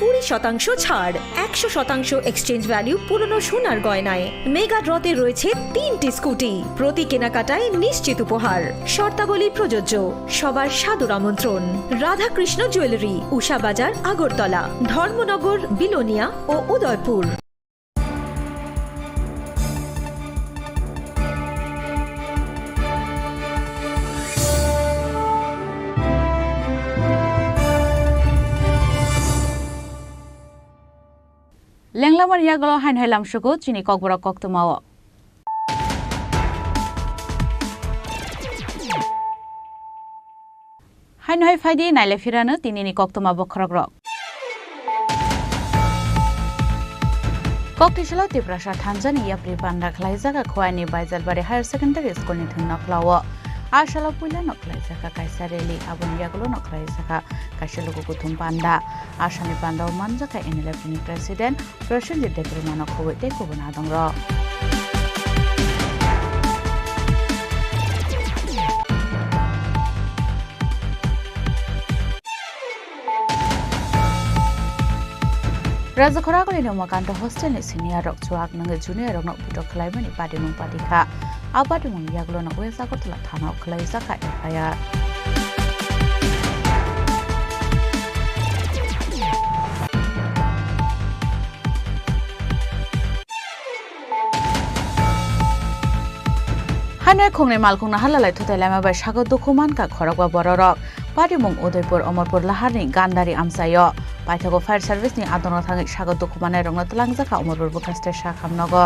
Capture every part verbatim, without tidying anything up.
কুড়ি শতাংশ ছাড়, একশো শতাংশ এক্সচেঞ্জ ভ্যালু পুরনো সোনার গয়নায়। মেগা ড্রতে রয়েছে তিনটি স্কুটি, প্রতি কেনাকাটায় নিশ্চিত উপহার। শর্তাবলী প্রযোজ্য। সবার সাদর আমন্ত্রণ। রাধাকৃষ্ণ জুয়েলারি, উষা বাজার, আগরতলা, ধর্মনগর, বিলোনিয়া ও Udaipur. Lenglamani yagulo haino hai lamsugo chini kokborok koktwmao. Haino hai phaidi naile phirano tinini koktwma bokhorokrok. Koktisalo Tiprasa thansa ni yapri panda khlaijak Khowai ni Baijalbari Higher Secondary School ni thwngno khlao. A salo puila no khlaijak kaisa rally, aboni yagulo no khlaijak kaisa luku kuthum panda. A salni panda o manjak N L F ni President Prosenjit Debbarma no khobwi tei kubun adongrok. Rajakhor Agulini Umakanta hostel ni senior rok chuak nangwi junior rokno putok khlaimani patimung patikha. A patimungni yagulono West Agartala thanao khwlaijakha F I R. Haino khongni malkhungno halalai thutai laima bai sago dukhu mankha khorokba bororok. Patimung Udaipur Omorpur Laharni Gandari amchaio. Paithago fire service ni adongo thangwi sago dukhu mannairokno twlangjakha Omorpur bwkhaste sakham nogo.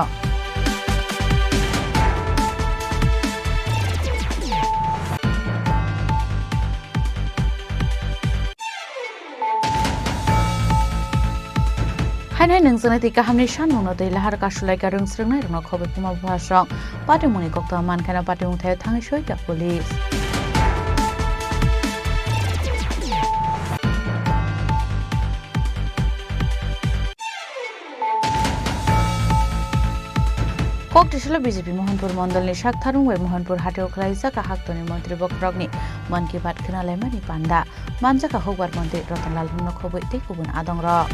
Hainai nwngjwnai tei kahamni sanmungno tei lahar kasulaika rwngsrwngnairokno khobwi puma buhasrok patimungni koktwma mankheno patimung thaio thangwi soika police. Koktisalo B J P Mohanpur mondolni sak tharmung bai Mohanpur hatio khwlaijak Haktoni montri bokhorokni Mann Ki Baat khwnalaimani panda. Manjak Hukbar montri Ratan Lal Hungno khobwi tei kubun adongrok.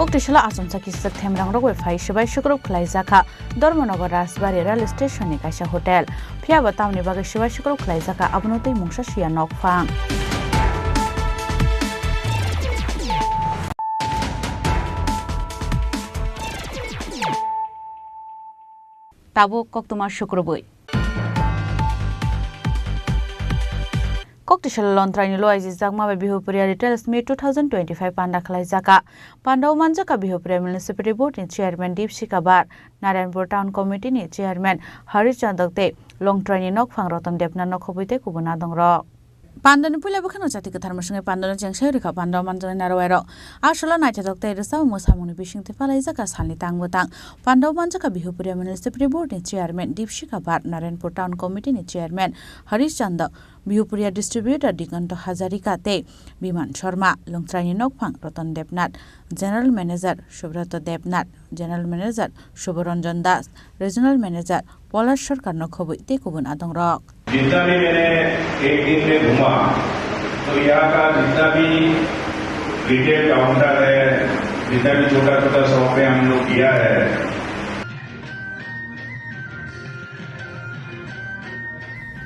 Koktisalo achomsa kisijak themrangrok bai phai swbai sukrub khwlaijakha Dharmanagar Rajbari rail station ni kaisa hotel. Phiyaba tamni bagwi swbai sukrub khwlaijakha, abono tei mungsa siya nokphang. Tabuk koktwma sukrubwi. Koktisalo Longtraini loaijijakma bai Bihupuria Retail Meet two thousand twenty-five panda khwlaijakha. Pandao manjakha Bihupuria Municipality Board ni Chairman Dipsika Bar, Narayanpur Town Committee ni Chairman Harish Chandok tei Longtraini nokphang Ratan Debnath no khobwi tei kubun adongrok. Pandani puila bwkhano jati kwthar mwswngwi pandano chengsawi rwkha pandao manjaknai narwai rok. A salo naithotok tei rwchapmung mwsamungni bisingtwi palaijak salni tang bwtang. Pandao manjakha Bihupuria Municipality Board ni Chairman Dipsika Bar, Narayanpur Town Committee ni Chairman Harish Chandok, Bihupuria Distributor Diganto Hazarika tei Biman Sharma, Longtraini nokphang Ratan Debnath, General Manager Subroto Debnath, General Manager Subharanjan Das, Regional Manager Polas Sarkar no khobwi tei kubun adongrok. जितना भी मैंने एक दिन में घूमा, तो यहाँ का जितना भी रिटेल काउंटर है, जितना भी छोटा छोटा शॉप पे हम लोग गया है।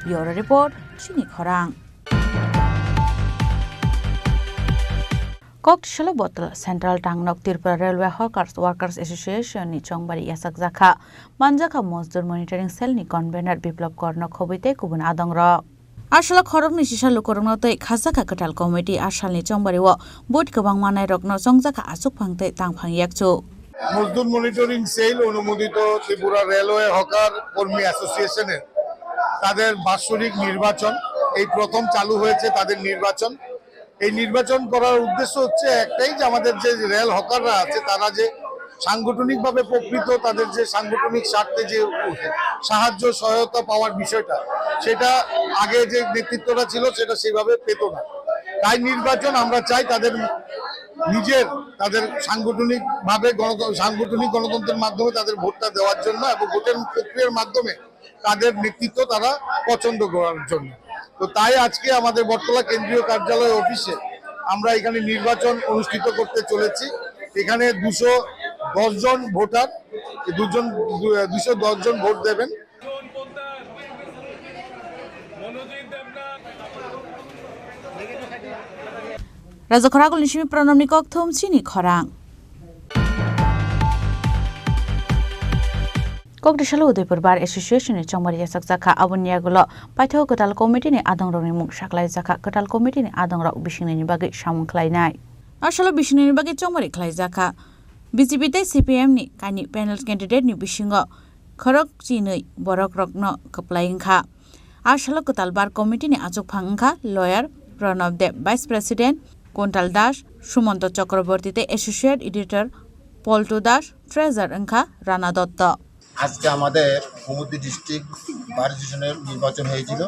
Bureau Report, Chini Khorang. Koktisalo Botol Central Tangnok Tripura Railway Hawkers Workers Association ni chongbari yachakjakha. Manjakha Mojdur Monitoring Cell ni convener Biplab Kor no khobwi tei kubun adongrok. Asalo khoroknwi sisa lukurokno tei khajakha kwtal committee asalni chongbari o vote kwbang mannairokno chongjakha achukphang tei tangphang yakchu. মজদুর monitoring cell অনুমোদিত Tripura railway hawker কর্মী অ্যাসোসিয়েশনের তাদের বাৎসরিক নির্বাচন, এই প্রথম চালু হয়েছে তাদের নির্বাচন। এই নির্বাচন করার উদ্দেশ্য হচ্ছে একটাই, যে আমাদের যে রেল হকাররা আছে, তারা যে সাংগঠনিকভাবে প্রকৃত তাদের যে সাংগঠনিক স্বার্থে যে সাহায্য সহায়তা পাওয়ার বিষয়টা, সেটা আগে যে নেতৃত্বটা ছিল, সেটা সেইভাবে পেত না। তাই নির্বাচন আমরা চাই তাদের নিজের তাদের সাংগঠনিকভাবে গণত-, সাংগঠনিক গণতন্ত্রের মাধ্যমে তাদের ভোটটা দেওয়ার জন্য এবং ভোটের প্রক্রিয়ার মাধ্যমে তাদের নেতৃত্ব তারা পছন্দ করার জন্য। তো তাই আজকে আমাদের বটতলা কেন্দ্রীয় কার্যালয় অফিসে আমরা এখানে নির্বাচন অনুষ্ঠিত করতে চলেছি। এখানে দুশো দশ জন ভোটার, এই দুজন, দু-, দুশো দশ জন ভোট দেবেন। Raja Khoragulni simi Pranamni kokthum chini khorang. Kokdisalo Udaipur Bar Association ni chongmari yachakjakha, aboni yagulo paithago kwtal committee ni adongrokni mung saklaijakha, kwtal committee ni adongrok bisingnini bagwi samung khlainai. Asalo bisingnini bagwi chongmari khlaijakha. B J P tei C P M ni kaini panel candidate ni bisingo khorok chinwi borok rokno kwplai wngkha. A salo kwtal bar committee ni achukphang wngkha lawyer Pranab Deb, vice president Kuntal Das, Sumanto Chakraborty tei associate editor Poltu Das, treasurer wngkha Rana Dotto. আজকে আমাদের গোমতী ডিস্ট্রিক্ট বার অ্যাসোসিয়েশনের নির্বাচন হয়েছিল।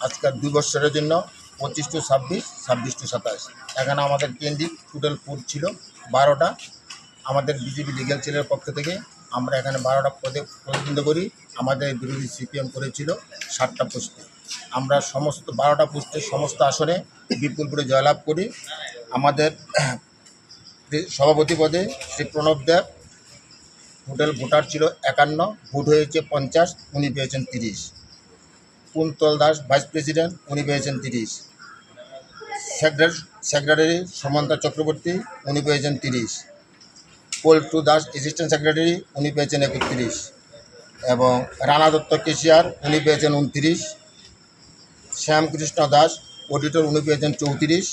আজকের দুই বছরের জন্য পঁচিশ টু ছাব্বিশ, ছাব্বিশ টু সাতাশ। এখানে আমাদের ক্যান্ডিডেট টোটাল পোস্ট ছিল বারোটা। আমাদের বিজেপি লিগ্যাল সেলের পক্ষ থেকে আমরা এখানে বারোটা পদে প্রতিদ্বন্দ্বিতা করি। আমাদের বিরোধী সিপিএম করেছিল সাতটা পোস্টে। আমরা সমস্ত বারোটা পোস্টের সমস্ত আসনে বিপুল ভোটে জয়লাভ করি। আমাদের সভাপতি পদে শ্রী প্রণব দেব, টোটাল ভোটার ছিল একান্ন, ভোট হয়েছে পঞ্চাশ, উনি পেয়েছেন তিরিশ। কুন্তল দাস ভাইস প্রেসিডেন্ট, উনি পেয়েছেন তিরিশ। সেক্রেটারি, সেক্রেটারি সুমন্ত চক্রবর্তী, উনি পেয়েছেন তিরিশ। পল্টু দাস অ্যাসিস্ট্যান্ট সেক্রেটারি, উনি পেয়েছেন একত্রিশ। এবং রানা দত্ত ক্যাশিয়ার, উনি পেয়েছেন ঊনত্রিশ। শ্যামকৃষ্ণ দাস অডিটর, উনি পেয়েছেন চৌত্রিশ।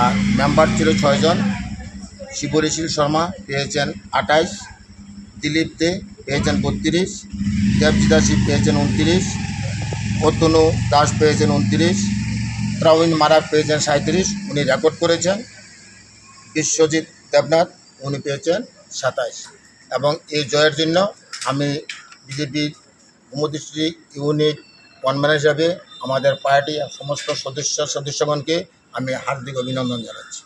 আর মেম্বার ছিল ছয়জন। শিবরিশীল শর্মা পেয়েছেন আঠাইশ, দিলীপ দে পেয়েছেন বত্রিশ, দেবজিতা সিং পেয়েছেন ঊনত্রিশ, অতনু দাস পেয়েছেন ঊনত্রিশ, ত্রাউইন মারাক পেয়েছেন সাঁইত্রিশ, উনি রেকর্ড করেছেন, বিশ্বজিৎ দেবনাথ উনি পেয়েছেন সাতাইশ। এবং এই জয়ের জন্য আমি বিজেপির গোমতী ইউনিট কনভেনার হিসাবে আমাদের পার্টি আর সমস্ত সদস্য সদস্যগণকে আমি হার্দিক অভিনন্দন জানাচ্ছি।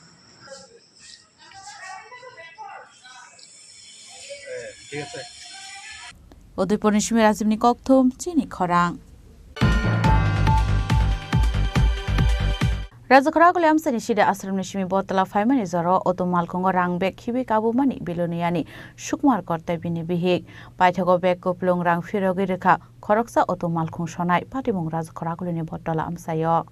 Udaipurni simi Rajibni kokthum chini khorang. Raja Khoraguli amchaini side ashramni simi Bottola phaimani jora auto malkhungo rang bag khibi kabumani Biloniani Sukmar Kor tei bini bihik. Paithago bag kuplung rang phirogwi rwkha khoroksa auto malkhung sonai patimung Raja Khoragulini Bottola amchaio.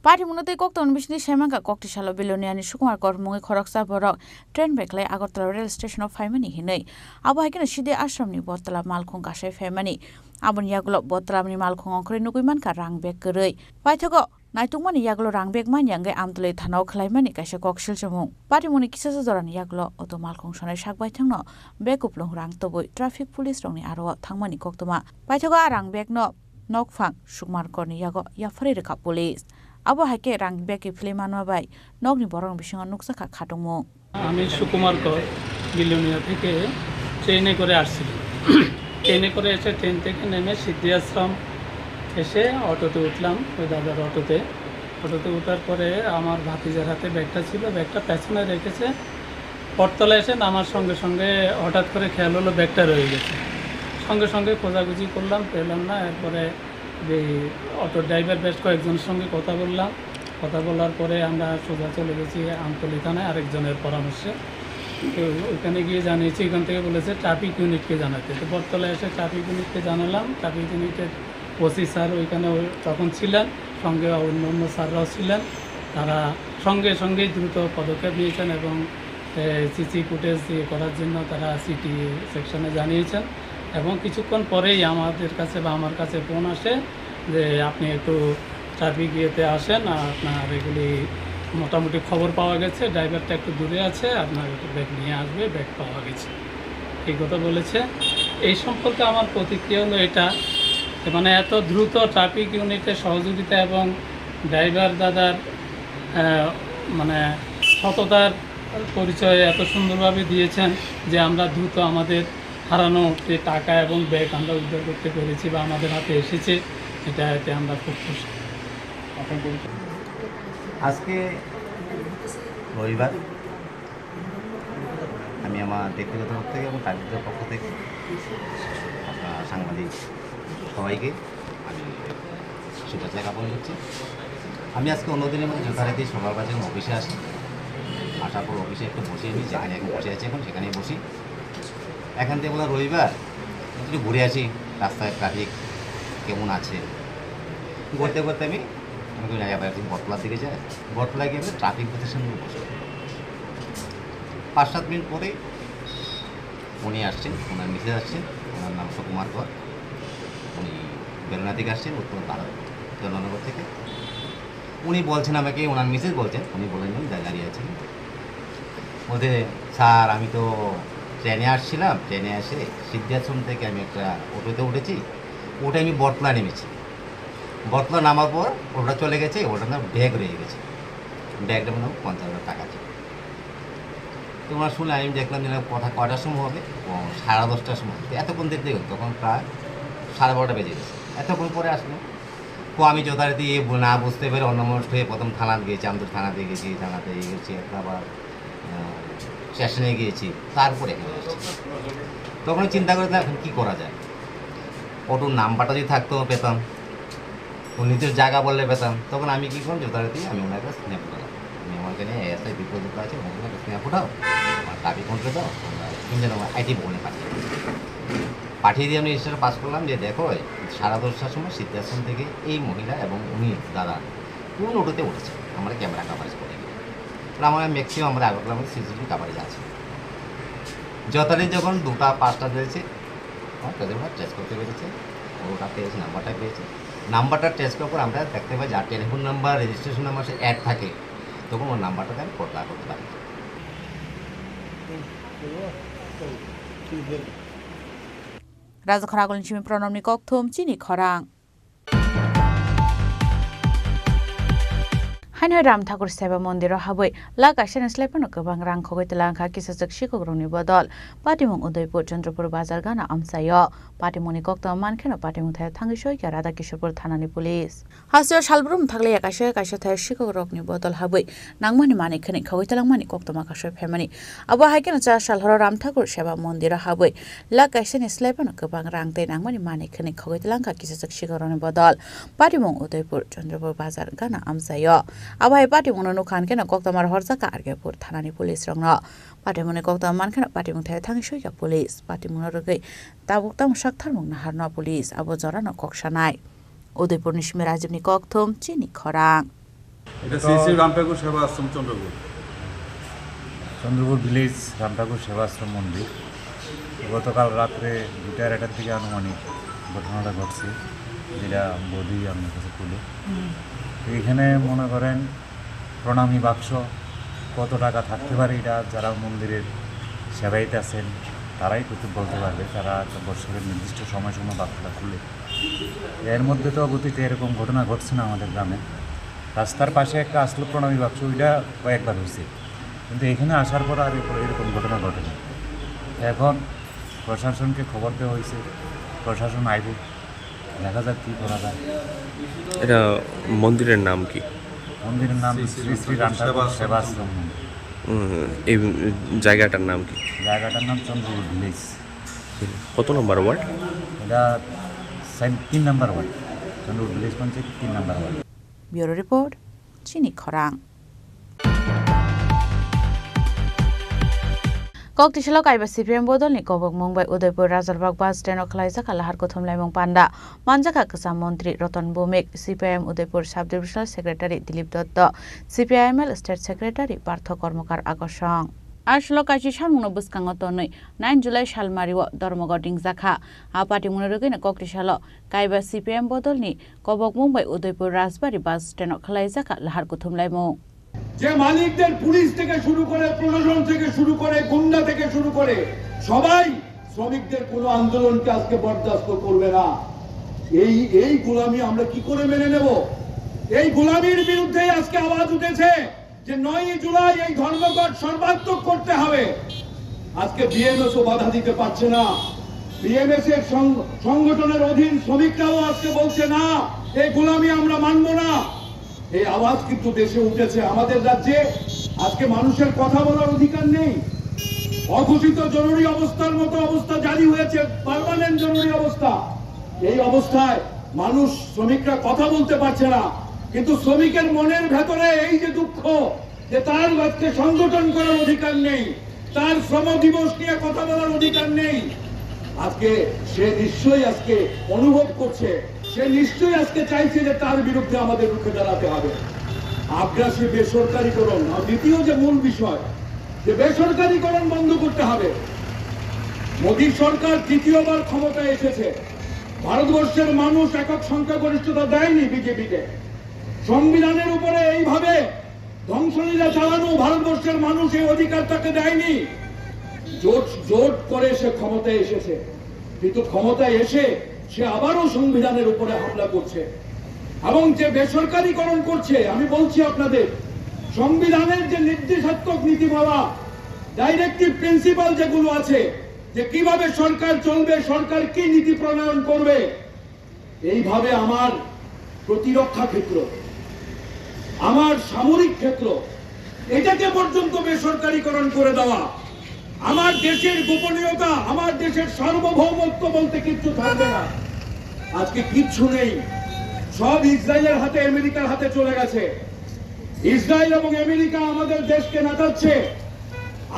Patimungno tei koktwmani bisingtwi saimankha, kokti salo Biloniani Sukmar Kor mungwi khoroksa borok train bai khlai Agartala rail station-o phaimani hinwi. Abo hai kheno side ashramni Bottola malkhung kasai phaimani. Aboni yagulo Bottolani malkhung ongkhorwi nugwi mankha rang bag kwrwi. Paithago naitukmani yagulo rang bag manya wngwi Amtwlwi thana-o khlaimani kaisa kok silchomung. Patimungni kisasa jorani yagulo auto malkhung sonai sak baithangno bag kuplung rang tubui traffic police rokni aro-o thangmani koktwma. Paithago a rang bag-no nokphang Sukmar Korni yago yapharwi rwkha police. Abo hai khe rang bag kiphilwi manma bai nokni borokni bisingo nukjakha khatungmung. আমি সুকুমার কর, বিলোনিয়া থেকে ট্রেনে করে আসছিলাম। ট্রেনে করে এসে ট্রেন থেকে নেমে সিদ্ধি আশ্রম এসে অটোতে উঠলাম, ওই দাদার অটোতে। অটোতে উঠার পরে আমার ভাতিজার হাতে ব্যাগটা ছিল, ব্যাগটা পেছনে রেখেছে। বটতলা এসে নামার সঙ্গে সঙ্গে হঠাৎ করে খেয়াল হলো ব্যাগটা রয়ে গেছে। সঙ্গে সঙ্গে খোঁজাখুঁজি করলাম, পেলাম না। এরপরে যে অটো ড্রাইভার বেশ কয়েকজনের সঙ্গে কথা বললাম। কথা বলার পরে আমরা সোজা চলে গেছি আমতলী থানায় আরেকজনের পরামর্শে। তো ওখানে গিয়ে জানিয়েছি, ওখান থেকে বলেছে ট্রাফিক ইউনিটকে জানাতে। তো বটতলা এসে ট্রাফিক ইউনিটকে জানালাম। ট্রাফিক ইউনিটের ওসি স্যার ওইখানে ওই তখন ছিলেন, সঙ্গে অন্য অন্য স্যাররাও ছিলেন। তারা সঙ্গে সঙ্গেই দ্রুত পদক্ষেপ নিয়েছেন এবং, এ, সিসি ফুটেজ ইয়ে করার জন্য তারা সিটি সেকশনে জানিয়েছেন। এবং কিছুক্ষণ পরেই আমাদের কাছে বা আমার কাছে ফোন আসে যে, "আপনি একটু ট্রাফিক ইয়েতে আসেন, আর আপনার এগুলি মোটামুটি খবর পাওয়া গেছে, ড্রাইভারটা একটু দূরে আছে, আপনার ব্যাগ নিয়ে আসবে, ব্যাগ পাওয়া গেছে।" এই কথা বলেছে। এই সম্পর্কে আমার প্রতিক্রিয়া হলো এটা, যে মানে এত দ্রুত ট্রাফিক ইউনিটের সহযোগিতা এবং ড্রাইভার দাদার, আহ, মানে সততার পরিচয় এত সুন্দরভাবে দিয়েছেন যে আমরা দ্রুত আমাদের হারানো যে টাকা এবং ব্যাগ আমরা উদ্ধার করতে পেরেছি বা আমাদের হাতে এসেছে, এটা এতে আমরা খুব খুশি। আজকে রবিবার, আমি আমার ব্যক্তিগত পক্ষ থেকে এবং তাদের পক্ষ থেকে আপনার সাংবাদিক সবাইকে আমি শুভেচ্ছা জ্ঞাপন করছি। আমি আজকে অন্যদিনের মতো যথারীতি সকালবেলা যখন অফিসে আসি, আসার পর অফিসে একটু বসি, আমি যেখানে এখন বসে আছি, এখন সেখানেই বসি। এখান থেকে বললাম, "রবিবার, একটু ঘুরে আসি, রাস্তায় ট্রাফিক কেমন আছে।" ঘুরতে ঘুরতে আমি আমি তো জায়গা পাচ্ছি, বটতলার দিকে যাই। বটতলায় গিয়ে আমি ট্রাফিক বুথের সামনে বসে। পাঁচ সাত মিনিট পরে উনি আসছেন, ওনার মিসেস আসছেন, ওনার নাম সুকুমার কর। উনি বেলুনা থেকে আসছেন, উত্তর ভারত, চন্দননগর থেকে। উনি বলছেন আমাকে, ওনার মিসেস বলছেন, উনি বলেন, "আমি দাঁড়িয়ে আছি।" বলতে, "স্যার, আমি তো ট্রেনে আসছিলাম, ট্রেনে এসে সিদ্ধাশ্রম থেকে আমি একটা অটোতে উঠেছি, ওটা আমি বটতলা নেমেছি। বটতলা নামার পর ওটা চলে গেছে, ওটার নাম ব্যাগ রয়ে গেছে, ব্যাগটা মনে হয় পঞ্চাশ হাজার টাকা ছিল।" তো ওনার শুনে আমি দেখলাম যে, "না, কথা কয়টার সময় হবে?" "ও, সাড়ে দশটার সময়।" "তো এতক্ষণ দেখতে গেল, তখন প্রায় সাড়ে বারোটা বেজে গেছে, এতক্ষণ পরে আসলো।" তো আমি যথারীতি এ বু-, না বুঝতে পেরে অন্যমনস্ক হয়ে প্রথম থানাতে গেছি, আমতলী থানাতে গেছি, থানাতে এই গেছি, একটা আবার, আহ, স্টেশনে গিয়েছি, তারপরে এখানে আসছি। তখন চিন্তা করে, "এখন কি করা যায়?" অটোর নাম্বারটা যদি থাকতো, পেতাম, ও নিজের জায়গা বললে পেতাম। তখন আমি কি করলাম, যথারীতি আমি ওনার কাছে স্ন্যাপ উঠালাম। আমি আমার এখানে এএসআই বিপ্লব দত্ত আছে, ওনার কাছে স্ন্যাপ উঠাও, আমার দাবি কমপ্লেন দাও, আমরা ইঞ্জিনিয়ার আইটি ভবনে পাঠিয়ে দিই। পাঠিয়ে দিয়ে আমি রেজিস্টার পাস করলাম যে, "দেখো, সাড়ে দশটার সময় সিদ্ধাশ্রম থেকে এই মহিলা এবং উনি দাদা কোন অটোতে উঠেছে, আমরা ক্যামেরা কাভারেজ করে দিই।" আর আমরা ম্যাক্সিমাম আমরা আগরতলা আমাদের সিসিটিভি কাভারেজ আছে। যথারীতি যখন দুটা পাঁচটা বেজেছে, আমার কাছে ওরা ট্রেস করতে পেরেছে, ওটা পেয়েছে, নাম্বারটা পেয়েছে। নাম্বারটা ট্রেস করার পর আমরা দেখতে পাই যার টেলিফোন নাম্বার, রেজিস্ট্রেশন নাম্বার সে অ্যাড থাকে, তখন ওর নাম্বারটাতে আমি কল করা করতে পারি। Rajakhor Agulni simi Pranamni kokthum chini khorang. Haino Ram Thakur Seva Mondiro habwi lakh kaisa ni slai phano kwbang rang khogwi twlang kha kisachwk sikhukrokni bodol. Patimung Udaipur Chandrapur Bazar gana amchaio. Patimungni koktwma mankheno patimung thai thangwi soikha Radha Kishorpur thanani police. Hasteo salbrum thaklaiya kaisa kaisa thai sikhukrokni bodol habwi nangmani manwi khwnwi khogwi twlangmani koktwma kasui phaimani. Abo hai kheno cha sal horo Ram Thakur Seva Mondiro habwi lakh kaisa ni slai phano kwbang rang tei nangmani manwi khwnwi khogwi twlang kha kisachwk sikhukrokni bodol. Patimung Udaipur Chandrapur Bazar gana amchaio. Abo hai patimungno nukha hwn kheno koktwma rohorjak kha R K Pur thanani police rokno. Patimungni koktwma mankheno patimung thai thangwi soikha police. Patimungno rwgwi tabuk tamo saktharmung naharno police abo jorano kok sanai. Udaipurni simi Rajibni kokthum chini khorang. এটা শ্রী শ্রী রামঠাকুর সেবা আশ্রম চন্দ্রপুর। চন্দ্রপুর ভিলেজ রামঠাকুর সেবা আশ্রম মন্দির। গতকাল রাত্রে দুইটা আড়াইটার দিকে আনুমানিক ঘটনাটা ঘটছে, যেটা বৌদি আপনার কাছে তুলে। তো এখানে মনে করেন প্রণামী বাক্স, কত টাকা থাকতে পারে এটা, যারা মন্দিরের সেবায়িত আছেন তারাই কিন্তু বলতে পারবে, তারা তো বছরের নির্দিষ্ট সময় সময় বাক্সটা খুলে। এর মধ্যে তো অতীতে এরকম ঘটনা ঘটছে না আমাদের গ্রামে। রাস্তার পাশে একটা আসলো প্রণামী বাক্স, ওইটা কয়েকবার হয়েছে, কিন্তু এখানে আসার পর আর এরকম, এরকম ঘটনা ঘটেনি। এখন প্রশাসনকে খবর দেওয়া হয়েছে, প্রশাসন আইবে, দেখা যাক কী করা যায়। এটা মন্দিরের নাম কি? মন্দিরের নাম শ্রী শ্রী শ্রী রামঠাকুর সেবাশ্রম মন্দির। উম, এই জায়গাটার নাম কি? জায়গাটার নাম চন্দ্রপুর ভিলেজ। কত নম্বর ওয়ার্ড? এটা সেম তিন নম্বর ওয়ার্ড, চন্দ্রপুর ভিলেজ পঞ্চায়েত তিন নম্বর word. Bureau Report, Chini Khorang. Koktisalo kaiba C P M bodolni kobokmung bai Udaipur Rajalbagh bus stand o khwlaijak kha lahar kuthumlaimung panda. Manjakha kwcham montri Ratan Bhowmik, C P I M Udaipur Sub Divisional Secretary Dilip Dotto, C P I M L State Secretary Partho Kormokar Akosong. Aswk kaisa samungno bwskango tonwi nine July salmario Dharmaghat ringjakha. A patimungni rwgwino Koktisalo kaiba C P M bodolni kobokmung bai Udaipur Rajbari bus stand o khwlaijakha lahar kuthumlaimung. যে মালিকদের পুলিশ থেকে শুরু করে, প্রশাসন থেকে শুরু করে, গুন্ডা থেকে শুরু করে সবাই শ্রমিকদের কোনো আন্দোলনকে আজকে বরদাস্ত করবে না। এই, এই গোলামি আমরা কি করে মেনে নেব? এই গোলামির বিরুদ্ধে আজকে আওয়াজ উঠেছে যে নয়ই জুলাই এই ধর্মঘট সর্বাত্মক করতে হবে। আজকে বিএমএসও বাধা দিতে পারছে না। বিএমএস এর সং-, সংগঠনের অধীন শ্রমিকরাও আজকে বলছে, "না, এই গোলামি আমরা মানব না।" এই আওয়াজ কিন্তু দেশে উঠেছে। আমাদের রাজ্যে আজকে মানুষের কথা বলার অধিকার নেই। অঘোষিত জরুরি অবস্থার মতো অবস্থা জারি হয়েছে, পার্মানেন্ট জরুরি অবস্থা। এই অবস্থায় মানুষ, শ্রমিকরা কথা বলতে পারছে না, কিন্তু শ্রমিকের মনের ভেতরে এই যে দুঃখ, যে তার আজকে সংগঠন করার অধিকার নেই, তার শ্রম দিবস নিয়ে কথা বলার অধিকার নেই, আজকে সে নিশ্চয়ই আজকে অনুভব করছে, সে নিশ্চয়ই আজকে চাইছে যে তার বিরুদ্ধে আমাদের রুখে দাঁড়াতে হবে। আগ্রাসী বেসরকারীকরণ, আর দ্বিতীয় যে মূল বিষয়, যে বেসরকারীকরণ বন্ধ করতে হবে। মোদী সরকার তৃতীয়বার ক্ষমতায় এসেছে, ভারতবর্ষের মানুষ একক সংখ্যাগরিষ্ঠতা দেয়নি বিজেপিকে। সংবিধানের উপরে এইভাবে ধ্বংসলীলা চালানো ভারতবর্ষের মানুষ এই অধিকার তাকে দেয়নি। জোট জোট করে সে ক্ষমতায় এসেছে, কিন্তু ক্ষমতায় এসে সে আবারও সংবিধানের উপরে হামলা করছে এবং যে বেসরকারীকরণ করছে। আমি বলছি আপনাদের, সংবিধানের যে নির্দেশাত্মক নীতিমালা, ডাইরেক্টিভ প্রিন্সিপাল যেগুলো আছে, যে কিভাবে সরকার চলবে, সরকার কি নীতি প্রণয়ন করবে, এইভাবে আমার প্রতিরক্ষা ক্ষেত্র, আমার সামরিক ক্ষেত্র, এটাকে পর্যন্ত বেসরকারীকরণ করে দেওয়া, আমার দেশের গোপনীয়তা, আমার দেশের সার্বভৌমত্ব বলতে কিচ্ছু থাকবে না। আজকে কিচ্ছু নেই, সব ইসরায়েলের হাতে, আমেরিকার হাতে চলে গেছে। ইসরায়েল এবং আমেরিকা আমাদের দেশকে নাচাচ্ছে।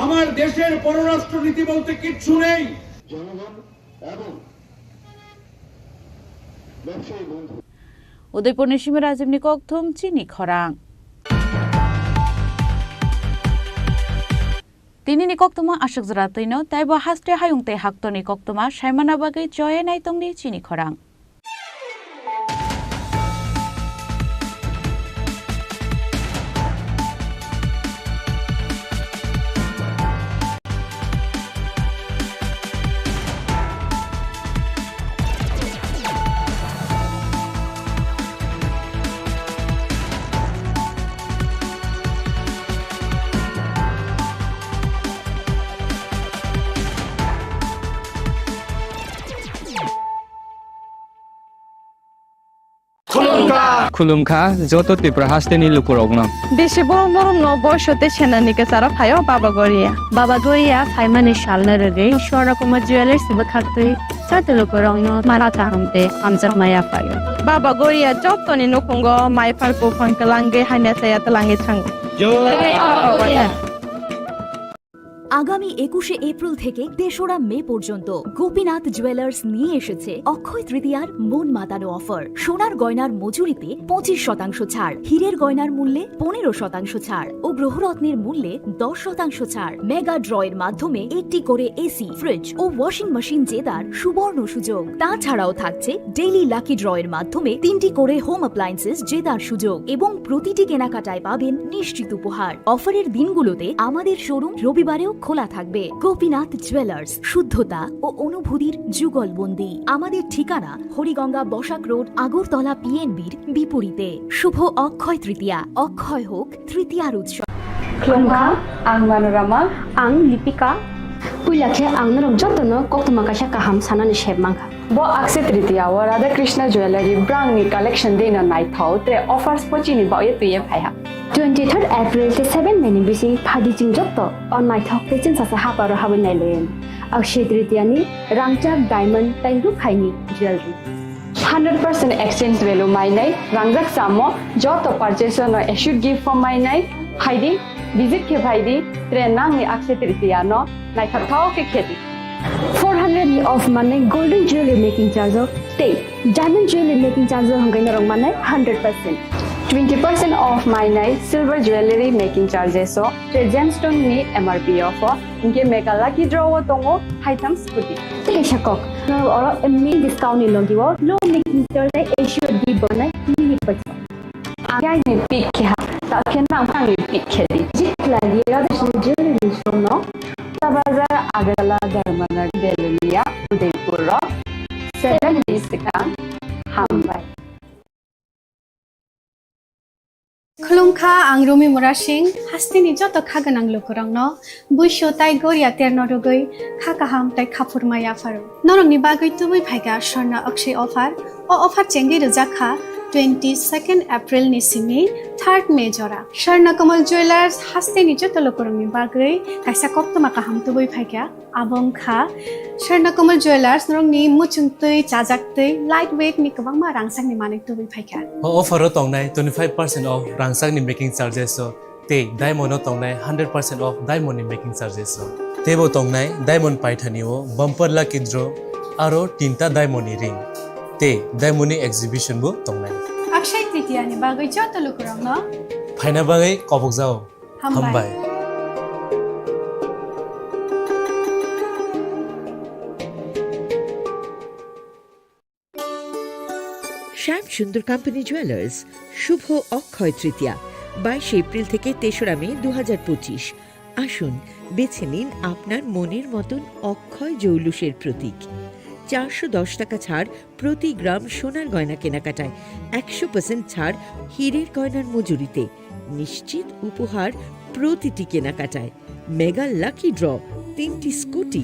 আমার দেশের পররাষ্ট্র নীতি বলতে কিচ্ছু নেই। জনগণ এবং ব্যবসায়ী বন্ধু। Udaipurni simi Rajibni kokthum chini khorang. Tinini koktwma aswk jora twino, taibo haste hayung tei haktorni koktwma saimana bagwi choye naitongdi chini khorang. Khulumkha. Khulumkha joto Tripura hasteni lukurokno. Bisi borom borom no boiso tei senani kwcharo phaio Baba Goria. Baba Goria phaimani salno rwgwi Swarna Kumar Jewellers bwkhaktwi joto lukurokno mara kaham tei hamjakma yaphaio. Baba Goria jotoni nukhungo maiphar buphang twlangwi hamya chaya twlangwi thango. Jai Baba Goria. আগামী একুশে এপ্রিল থেকে তেসরা মে পর্যন্ত গোপীনাথ জুয়েলার্স নিয়ে এসেছে অক্ষয় তৃতীয়ার মন মাতানো অফার। সোনার গয়নার মজুরিতে পঁচিশ শতাংশ ছাড়, হীরের গয়নার মূল্যে পনেরো শতাংশ ছাড় ও গ্রহরত্নের মূল্যে দশ শতাংশ ছাড়। মেগা ড্রয়ের মাধ্যমে একটি করে এসি, ফ্রিজ ও ওয়াশিং মেশিন জেতার সুবর্ণ সুযোগ। তাছাড়াও থাকছে ডেইলি লাকি ড্রয়ের মাধ্যমে তিনটি করে হোম অ্যাপ্লায়েন্সেস জেতার সুযোগ এবং প্রতিটি কেনাকাটায় পাবেন নিশ্চিত উপহার। অফারের দিনগুলোতে আমাদের শোরুম রবিবারেও খোলা থাকবে। গোপীনাথ জুয়েলার্স, শুদ্ধতা ও অনুভূতির যুগলবন্দি। আমাদের ঠিকানা হরিগঙ্গা বসাক রোড, আগরতলা পিএনবির বিপরীতে। শুভ অক্ষয় তৃতীয়া, অক্ষয় হোক তৃতীয়ার উৎসব। Khulumkha, ang Manorama. Ang Lipika. Puila khe ang norok jotono koktwma kaisa kaham sanani sep mankha. Bo Akshaya Tritiya o Radha Krishna Jewellery brangni collection dino naithok tre offers pochini baoye twiye phaiha. Twenty third April tei seven May ni bising phaidi chwng joto o naithok tei chwngsacha haparo habwi nailaiwi. Akshaya Tritiya ni rangchak diamond tei rukhaini jewellery. Hundred percent exchange value mainai rangjak samo joto purchase no assured gift bo mainai phaidi, visit khe phaidi, tre nangni Akshaya Tritiya no naithok thok khe khedi. Four hundred ni off manwi golden jewelry making charge o tei diamond jewelry making charge o hwnkhe norok manai hundred percent. Twenty percent off mainai silver jewelry making charges o tei gemstone ni M R P o pho hwnkhe mega lucky draw o tongo haitham scooty. Tei kaisa kok, norok oro amazing discount ni logi o low making charge tei assured gift bo manai mini paisa. Ang yaini pick khe ha, ta khe nang phangni pick khe di. Jit khlai di, Radha Krishna jewelry showroom no, Tabazar, Agartala, Dharmanagar, Belonia, Udaipur rok, seven days swkang, hambai. Khulumkha, ang Rumi Murasing, hasteni joto kha gwnang lukurokno, buisu tai goria terno rwgwi kha kaham tai khaphurma yapharo. Norokni bagwi tubui phaikha Swarna Akshaya offer. O offer chengwi rwjak kha Twenty second April ni simi third May jora Swarna Kamal Jewellers hasteni joto lukurokni bagwi kaisa koktwma kaham tubui phaikha. Abo wngkha Swarna Kamal Jewellers norokni muchungtwi, chajaktwi, light weight ni kwbangma rangchakni manwi tubui phaikha. O offer o tongnai twenty five percent off rangchakni making charges o. Tei diamond o tongnai hundred percent off diamond ni making charges o. Teibo tongnai diamond paithani o bumper lucky draw aro tinta diamond ni ring. Tei diamond ni exhibition bo tongnai. Akshay Tritiya ni bagwi joto lukurokno phaina bagwi kobokjao. Hambai. Hambai. শ্যাম সুন্দর company jewellers, শুভ অক্ষয় তৃতীয়া, বাইশে এপ্রিল থেকে তেসরা মে দু হাজার পঁচিশ। আসুন, বেছে নিন আপনার মনের মতন অক্ষয় জৌলুসের প্রতীক। চারশো দশ টাকা ছাড় প্রতি গ্রাম সোনার গয়না কেনাকাটায়, একশো পার্সেন্ট ছাড় হীরের গয়নার মজুরিতে, নিশ্চিত উপহার প্রতিটি কেনাকাটায়। মেগা লাকি ড্র, তিনটি স্কুটি,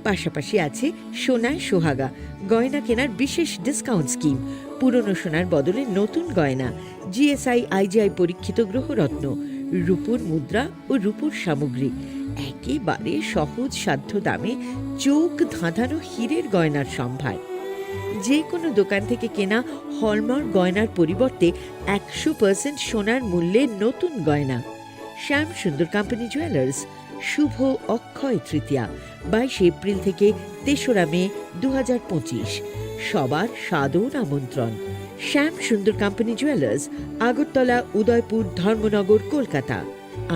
পাশাপাশি আছে সোনায় সোহাগা, গয়না কেনার বিশেষ ডিসকাউন্ট স্কিম, পুরনো সোনার বদলে নতুন গয়না, জিএসআই আইজিআই পরীক্ষিত গ্রহরত্ন, রূপোর মুদ্রা ও রূপোর সামগ্রী, একেবারে সহজ সাধ্য দামে চোখ ধাঁধানো হীরের গয়নার সম্ভার। যে কোনো দোকান থেকে কেনা হলমার্ক গয়নার পরিবর্তে একশো পার্সেন্ট সোনার মূল্যে নতুন গয়না। শ্যাম সুন্দর কোম্পানি জুয়েলার্স, শুভ অক্ষয় তৃতীয়া, বাইশে এপ্রিল থেকে তেসরা মে দু হাজার পঁচিশ। সবার সাদর আমন্ত্রণ। শ্যাম সুন্দর কোম্পানি জুয়েলার্স, আগরতলা, উদয়পুর, ধর্মনগর, কলকাতা।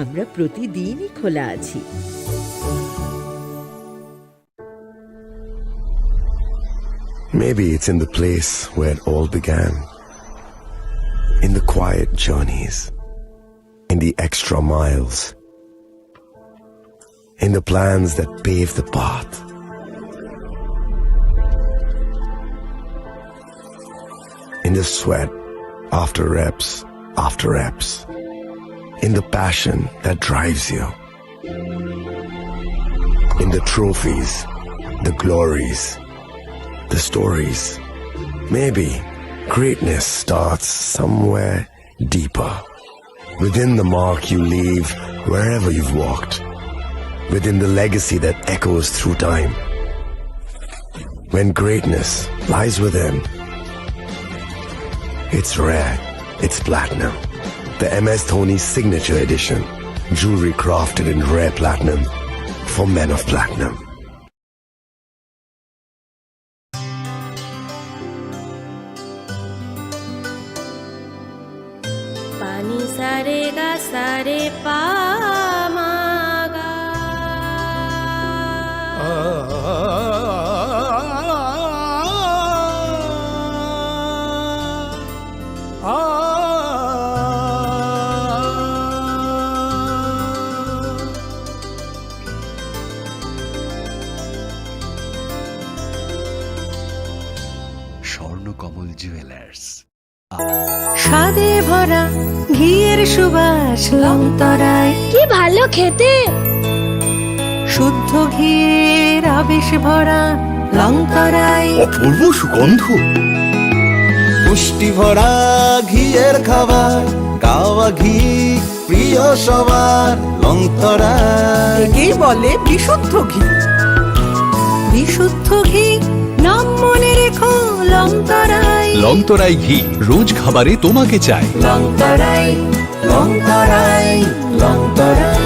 আমরা প্রতিদিনই খোলা আছি। Maybe it's in the place where it all began. In the quiet journeys, in the extra miles, in the plans that pave the path, in the sweat after reps after reps, in the passion that drives you. In the trophies, the glories, the stories. Maybe greatness starts somewhere deeper. Within the mark you leave wherever you've walked. Within the legacy that echoes through time. When greatness lies within, it's rare, it's platinum. The M S Dhoni Signature Edition, jewelry crafted in rare platinum for men of platinum. Pani sare ga sare pa ma ga. স্বর্ণ কমল জুয়েলার্স। স্বাদে ভরা ঘিয়ের সুবাস লংতরায়। কি ভালো খেতে! শুদ্ধ ঘিয়ের আবেশ ভরা লংতরায়। অপূর্ব সুগন্ধ। পুষ্টি ভরা ঘিয়ের খাবার, গাওয়া ঘি প্রিয় সবার, লংতরায়। একেই বলে বিশুদ্ধ ঘি। বিশুদ্ধ ঘি, নাম মনে রেখো, লংতরায়। লংতরায় ঘি, রোজ খাবারে তোমাকে চাই। লংতরায়, লংতরায়, Longtharai.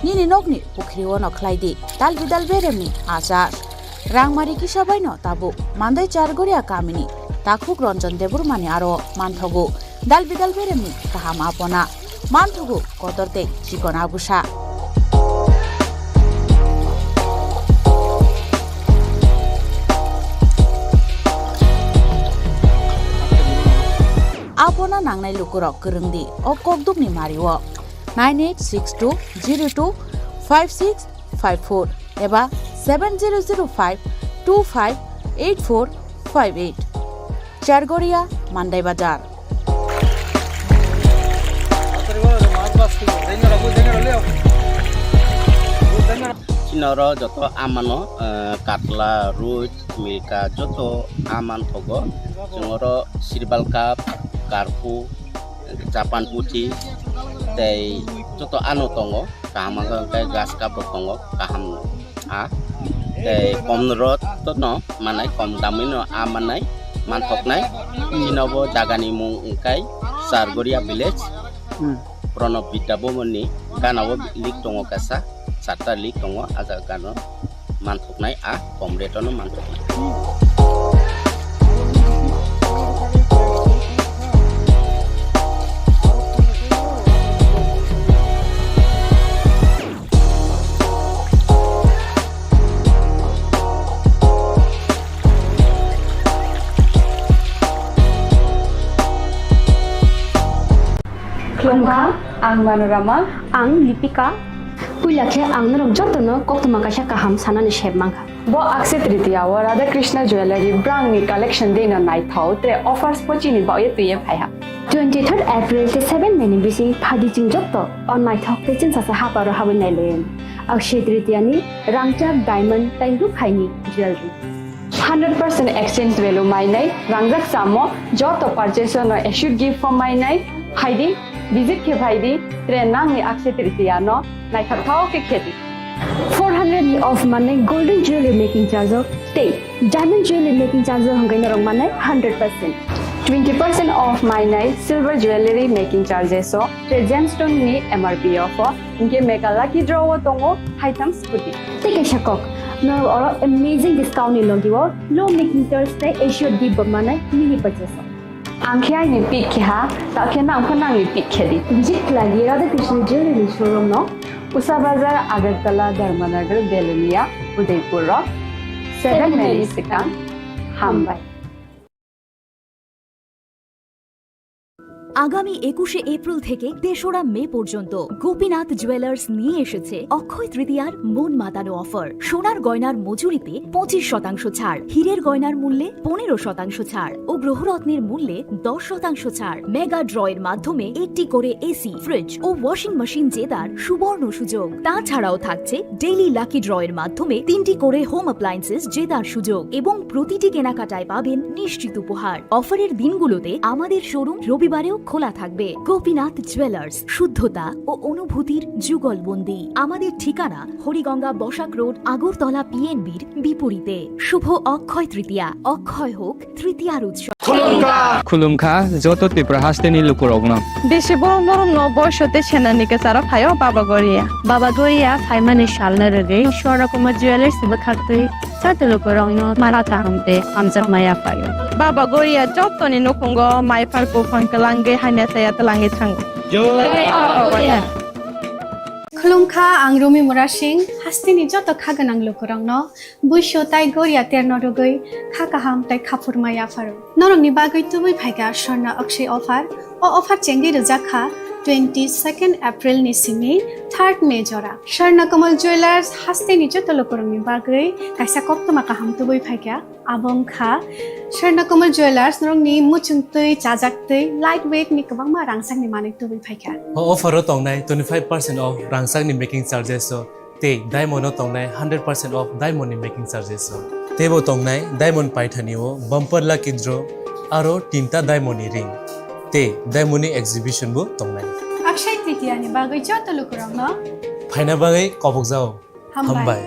Nini nokni pukhri-o no khlai di dal bidal beremni achar. Rangmari kisa bai no tabuk Mandai Chargoria kamini takhuk Ranjan Debbarmani aro manthogo dal bidal beremni kaham apona. Manthogo kotor tei chikon abusa. Apona nangnai lukurok kwrwng di o kokdukni mario nine eight six two zero two five six five four eba seven zero zero five two five eight four five eight. Chargoria, Mandai Bazar. Chini oro joto amano, eh, katla, ruit, milka, joto aman thogo. Chwng oro sirbal cup, karpu, Japan puthi, tei joto ano tongo. Kaham wngkha hwnkhe gas cup rok tongo, kaham no. Ah, tei kom rot no manai, kom damwi no ah manai, manthoknai. Chini bo jaga ni mung wngkha Chargoria village. Hmm. Pranab Vidya Bhavan ni gana o link tongo kaisa, charta link tongo, ah jaga gana o manthoknai, ah kom rate o no manthoknai. Khulumkha, ang Manorama. Ang Lipika. Puila khe ang norok jotono koktwma kaisa kaham sanani sep mankha. Bo Akshaya Tritiya o Radha Krishna Jewellery brang ni collection de no naithok tre offers pochi ni baoye twiye phaiha. Twenty third April tei seven May ni bising phadi chwng joto o naithok tei chwngsacha haparo habwi nailayan. Akshaya Tritiya ni rangchak, diamond tei rukhaini jewellery. Hundred percent exchange value mainai, rangjak chamo, joto purchase no assured gift form mainai, phaidi, visit khe phaidi, tre nangni Akshaya Tritiya no naithok thao khe khedi. Four hundred ni off manai golden jewelry making charge o tei diamond jewelry making charge o hwnkhe norok manai hundred percent. Twenty percent off mainai silver jewelry making charges o tre gemstone ni M R P off o, hwnkhe mega lucky draw o tongo haitham scooty. Tei kaisa kok, norok oro amazing discount ni logi o low making charge tei assured gift bo manai mini purchase o. Ang khe aini pick khe ha, ta khe nang pho nangni pick khe di. Visit khlai di Radha Krishna Jewelry showroom no, Usa Bazar, Agartala, Dharmanagar, Belonia, Udaipur o seven May ni swkang. Hambai. আগামী একুশে এপ্রিল থেকে তেসরা মে পর্যন্ত গোপীনাথ জুয়েলার্স নিয়ে এসেছে অক্ষয় তৃতীয়ার মন মাতানো অফার। সোনার গয়নার মজুরিতে পঁচিশ শতাংশ ছাড়, হীরের গয়নার মূল্যে পনেরো শতাংশ ছাড় ও গ্রহরত্নের মূল্যে দশ শতাংশ ছাড়। মেগা ড্রয়ের মাধ্যমে একটি করে এসি, ফ্রিজ ও ওয়াশিং মেশিন জেতার সুবর্ণ সুযোগ। তাছাড়াও থাকছে ডেইলি লাকি ড্রয়ের মাধ্যমে তিনটি করে হোম অ্যাপ্লায়েন্সেস জেতার সুযোগ এবং প্রতিটি কেনাকাটায় পাবেন নিশ্চিত উপহার। অফারের দিনগুলোতে আমাদের শোরুম রবিবারেও খোলা থাকবে। গোপীনাথ জুয়েলার্স, শুদ্ধতা ও অনুভূতির যুগলবন্দি। আমাদের ঠিকানা হরিগঙ্গা বসাক রোড, আগরতলা পিএনবির বিপরীতে। শুভ অক্ষয় তৃতীয়া, অক্ষয় হোক তৃতীয়ার উৎসব। Khulumkha, joto Tripura hasteni lukurokno. Bisi borok norokno boiso tei senani kwcharo phaio Baba Goria. Baba Goria phaimani salno rwgwi Swarnakumar Jewellers bwkhaktwi joto lukurokno mara kaham tei hamjakma yaphaio. Baba Goria jotoni nukhungo mai phar buphang kwlangwi hamya chaya twlangwi thango. Jai Baba Goria. Khulumkha, ang Rumi Murasing, hasteni joto kha gwnang lukurokno. Buisu tai goria terno rwgwi kha kaham tai khaphurma yapharo. Norokni bagwi tubui phaikha Swarna Akshay offer. O offer chengwi rwjak kha twenty second April ni simi third May jora. Swarna Kamal Jewellers hasteni joto lukurokni bagwi kaisa koktwma kaham tubui phaikha. Abo wngkha Swarna Kamal Jewellers norokni muchung twi, chajak twi, light weight ni kwbangma rangchakni manwi tubui phaikha. O offer o tongnai twenty five percent off rangchakni making charges o. Tei diamond o tongnai hundred percent off diamond ni making charges o. Teibo tongnai diamond paithani o bumper lucky draw aro tinta diamond ni ring. Tei diamond ni exhibition bo tongnai. Akshay Tritiya ni bagwi joto lukurokno phaina bagwi kobokjao. Hambai. Hambai.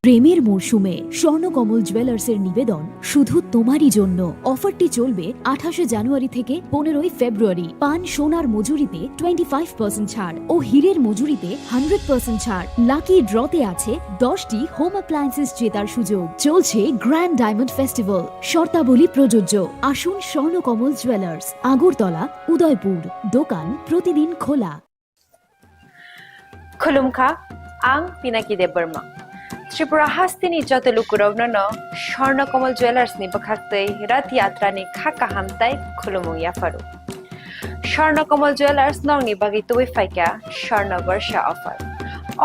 প্রেমের মরশুমে স্বর্ণকমল জুয়েলার্সের নিবেদন শুধু তোমারই জন্য। অফারটি চলবে আঠাশে জানুয়ারি থেকে পনেরোই ফেব্রুয়ারি। পান সোনার মজুরিতে টোয়েন্টি ফাইভ পার্সেন্ট ছাড় ও হীরের মজুরিতে হান্ড্রেড পার্সেন্ট ছাড়। লাকি ড্রতে আছে দশটি হোম অ্যাপ্লায়েন্সেস জেতার সুযোগ। চলছে গ্র্যান্ড ডায়মন্ড ফেস্টিভ্যাল, শর্তাবলী প্রযোজ্য। আসুন স্বর্ণকমল জুয়েলার্স, আগরতলা, উদয়পুর। দোকান প্রতিদিন খোলা। Khulumkha, ang Pinaki Debbarma. Tripura hasteni joto lukurokno no Swarna Kamal Jewellers ni bwkhaktwi Rath Yatra ni kha kaham tai khulumung yapharo. Swarna Kamal Jewellers nokni bagwi tubui phaikha Swarna Barsha offer.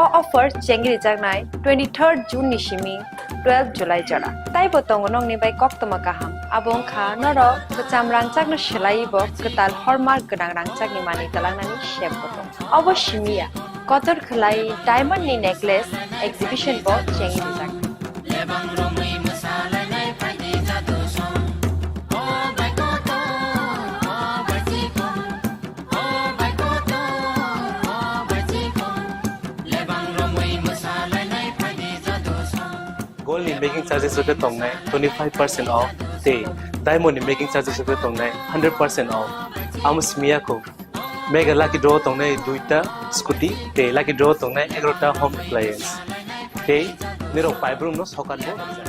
O offer chengri jaknai twenty-third June ni simi twelve July jora. Taibo tongo nokni bai koktwma kaham. Abo wngkha norok kwcham rangchakno swlaiwi bo kwtal hallmark gwnang rangchakni manwi twlangnani sep bo tongo. Obo simi ya, kotor khwlai diamond ni necklace exhibition bo chengri rijak. Gold ni making charges rok khe tongnai twenty five percent off tei diamond ni making charges rok khe tongnai hundred percent off. Amo simi ya kho. Mega lucky draw tongnai duita scooty tei lucky draw tongnai egarota home appliance. Tei nirok paibrum no sokat bo rijak.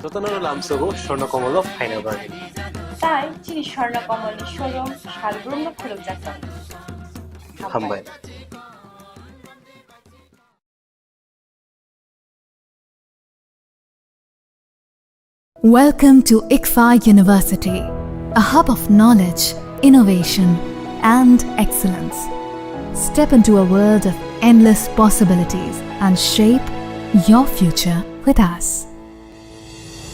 Jotono lamsogo Swarna Kamal o phaina bagwi. Tai chini Swarna Kamal ni showroom salbrum no khulumjak tongo. Hambai. Welcome to ICFAI University, a hub of knowledge, innovation, and excellence. Step into a world of endless possibilities and shape your future with us.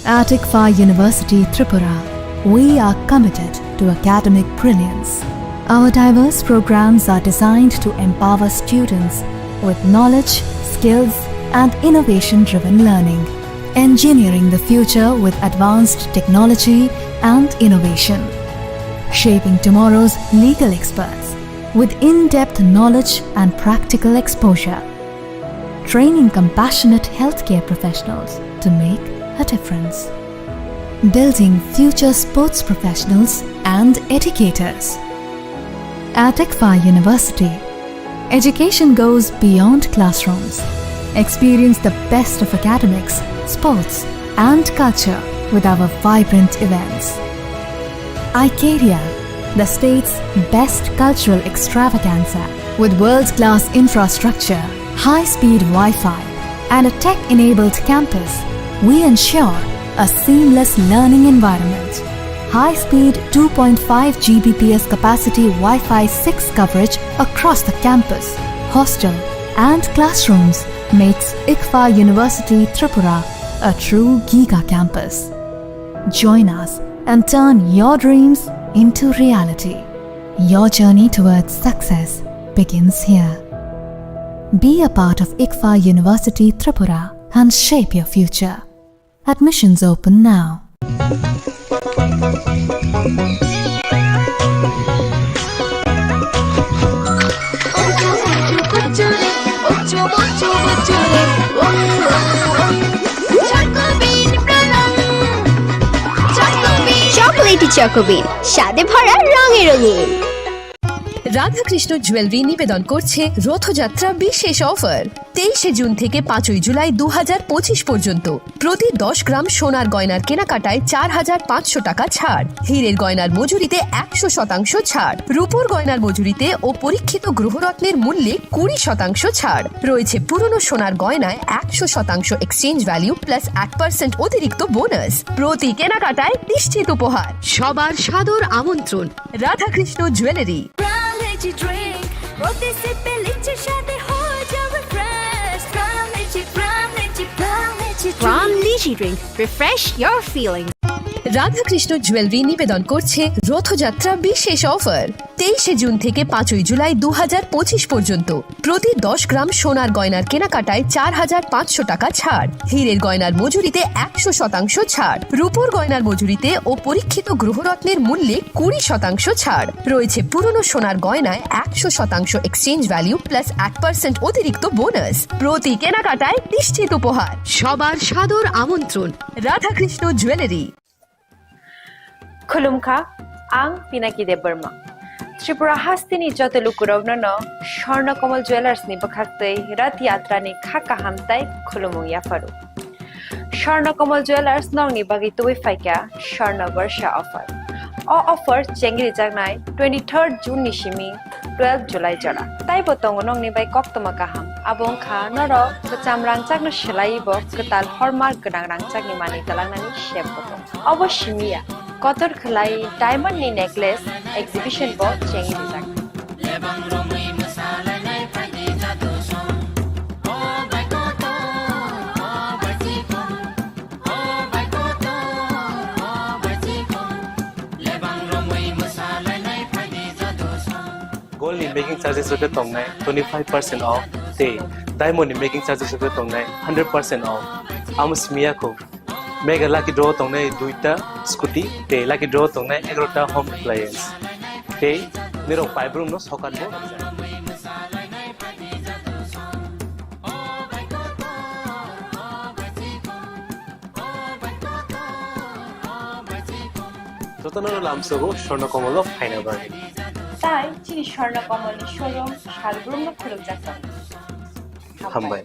At ICFAI University Tripura, we are committed to academic brilliance. Our diverse programs are designed to empower students with knowledge, skills, and innovation-driven learning, engineering the future with advanced technology and innovation, shaping tomorrow's legal experts with in-depth knowledge and practical exposure, training compassionate healthcare professionals to make a difference, building future sports professionals and educators. At ICFAI University, education goes beyond classrooms. Experience the best of academics, sports, and culture with our vibrant events. Icaria, the state's best cultural extravaganza, with world-class infrastructure, high-speed Wi-Fi, and a tech-enabled campus, we ensure a seamless learning environment. High-speed two point five G B P S capacity Wi-Fi six coverage across the campus, hostel, and classrooms makes ICFAI University Tripura a true giga campus. Join us and turn your dreams into reality. Your journey towards success begins here. Be a part of ICFAI University Tripura and shape your future. Admissions open now. Chocolatey চকোবিন, স্বাদে ভরা, রঙে রঙিন। Radhakrishna jewellery নিবেদন করছে রথযাত্রা বিশেষ অফার। তেইশে জুন থেকে পাঁচই জুলাই দু হাজার পঁচিশ পর্যন্ত প্রতি দশ গ্রাম সোনার গয়নার কেনাকাটায় চার হাজার পাঁচশো টাকা ছাড়, হীরের গয়নার মজুরিতে একশো শতাংশ ছাড়, রূপোর গয়নার মজুরিতে ও পরীক্ষিত গ্রহরত্নের মূল্যে কুড়ি শতাংশ ছাড়। রয়েছে পুরনো সোনার গয়নায় একশো শতাংশ এক্সচেঞ্জ ভ্যালু প্লাস এক পার্সেন্ট অতিরিক্ত বোনাস। প্রতি কেনাকাটায় নিশ্চিত উপহার। সবার সাদর আমন্ত্রণ রাধাকৃষ্ণ জুয়েলারি। প্রাণ লিচি ড্রিঙ্ক, প্রতি সিপে লিচির স্বাদে হয়ে যাবে ফ্রেশ। প্রাণ লিচি, প্রাণ লিচি, প্রাণ litchi drink. Pran litchi drink, refresh your feeling. Radhakrishna jewellery নিবেদন করছে রথযাত্রা বিশেষ অফার। তেইশে জুন থেকে পাঁচই জুলাই দু হাজার পঁচিশ পর্যন্ত প্রতি দশ গ্রাম সোনার গয়নার কেনাকাটায় চার হাজার পাঁচশো টাকা ছাড়, হীরের গয়নার মজুরিতে একশো শতাংশ ছাড়, রূপোর গয়নার মজুরিতে ও পরীক্ষিত গ্রহরত্নের মূল্যে কুড়ি শতাংশ ছাড়। রয়েছে পুরনো সোনার গয়নায় একশো শতাংশ এক্সচেঞ্জ ভ্যালু প্লাস এক পার্সেন্ট অতিরিক্ত বোনাস। প্রতি কেনাকাটায় নিশ্চিত উপহার। সবার সাদর আমন্ত্রণ Radhakrishna jewellery. Khulumkha, ang Pinaki Debbarma. Tripura hasteni joto lukurokno no Swarna Kamal Jewellers ni bwkhaktwi Rath Yatra ni kha kaham tai khulumung yapharu. Swarna Kamal Jewellers nokni bagwi tubui phaikha Swarna Barsha offer. O offer chengri jaknai twenty-third June ni simi twelve July jora. Taibo tongo nokni bai koktwma kaham. Abo wngkha norok kwcham rangchakno swlaiwi bo kwtal hormark gwnang rangchakni manwi twlangnani sep bo tongo. Obo simi ya, kotor khwlai diamond ni necklace exhibition bo chengwi rijak. Gold ni making charges rok tongnai twenty five percent off, tei diamond ni making charges rok tongnai hundred percent off. Amo simi ya kho. Mega lucky draw tongnai duita scooty, tei lucky draw tongnai egarota home appliance. Tei nirok paibrum no sokat bo. Jotono lamsogo Swarna Komolo phaina bagwi. Tai chini Swarna Komolni showroom salbrumno khulukjak tongo. Hambai.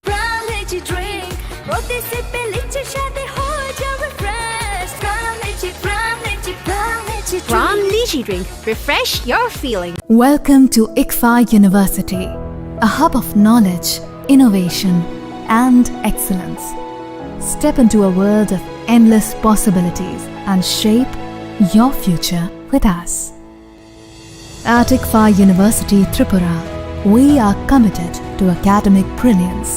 Pran Lychee Drink, প্রতি সিপে লিচি স্বাদে হয়ে যাবে fresh। Pran Lychee, Pran Lychee, Pran Lychee Drink। Pran Lychee Drink, refresh your feeling। Welcome to ICFAI University, a hub of knowledge, innovation, and excellence. Step into a world of endless possibilities and shape your future with us. At ICFAI University Tripura, we are committed to academic brilliance.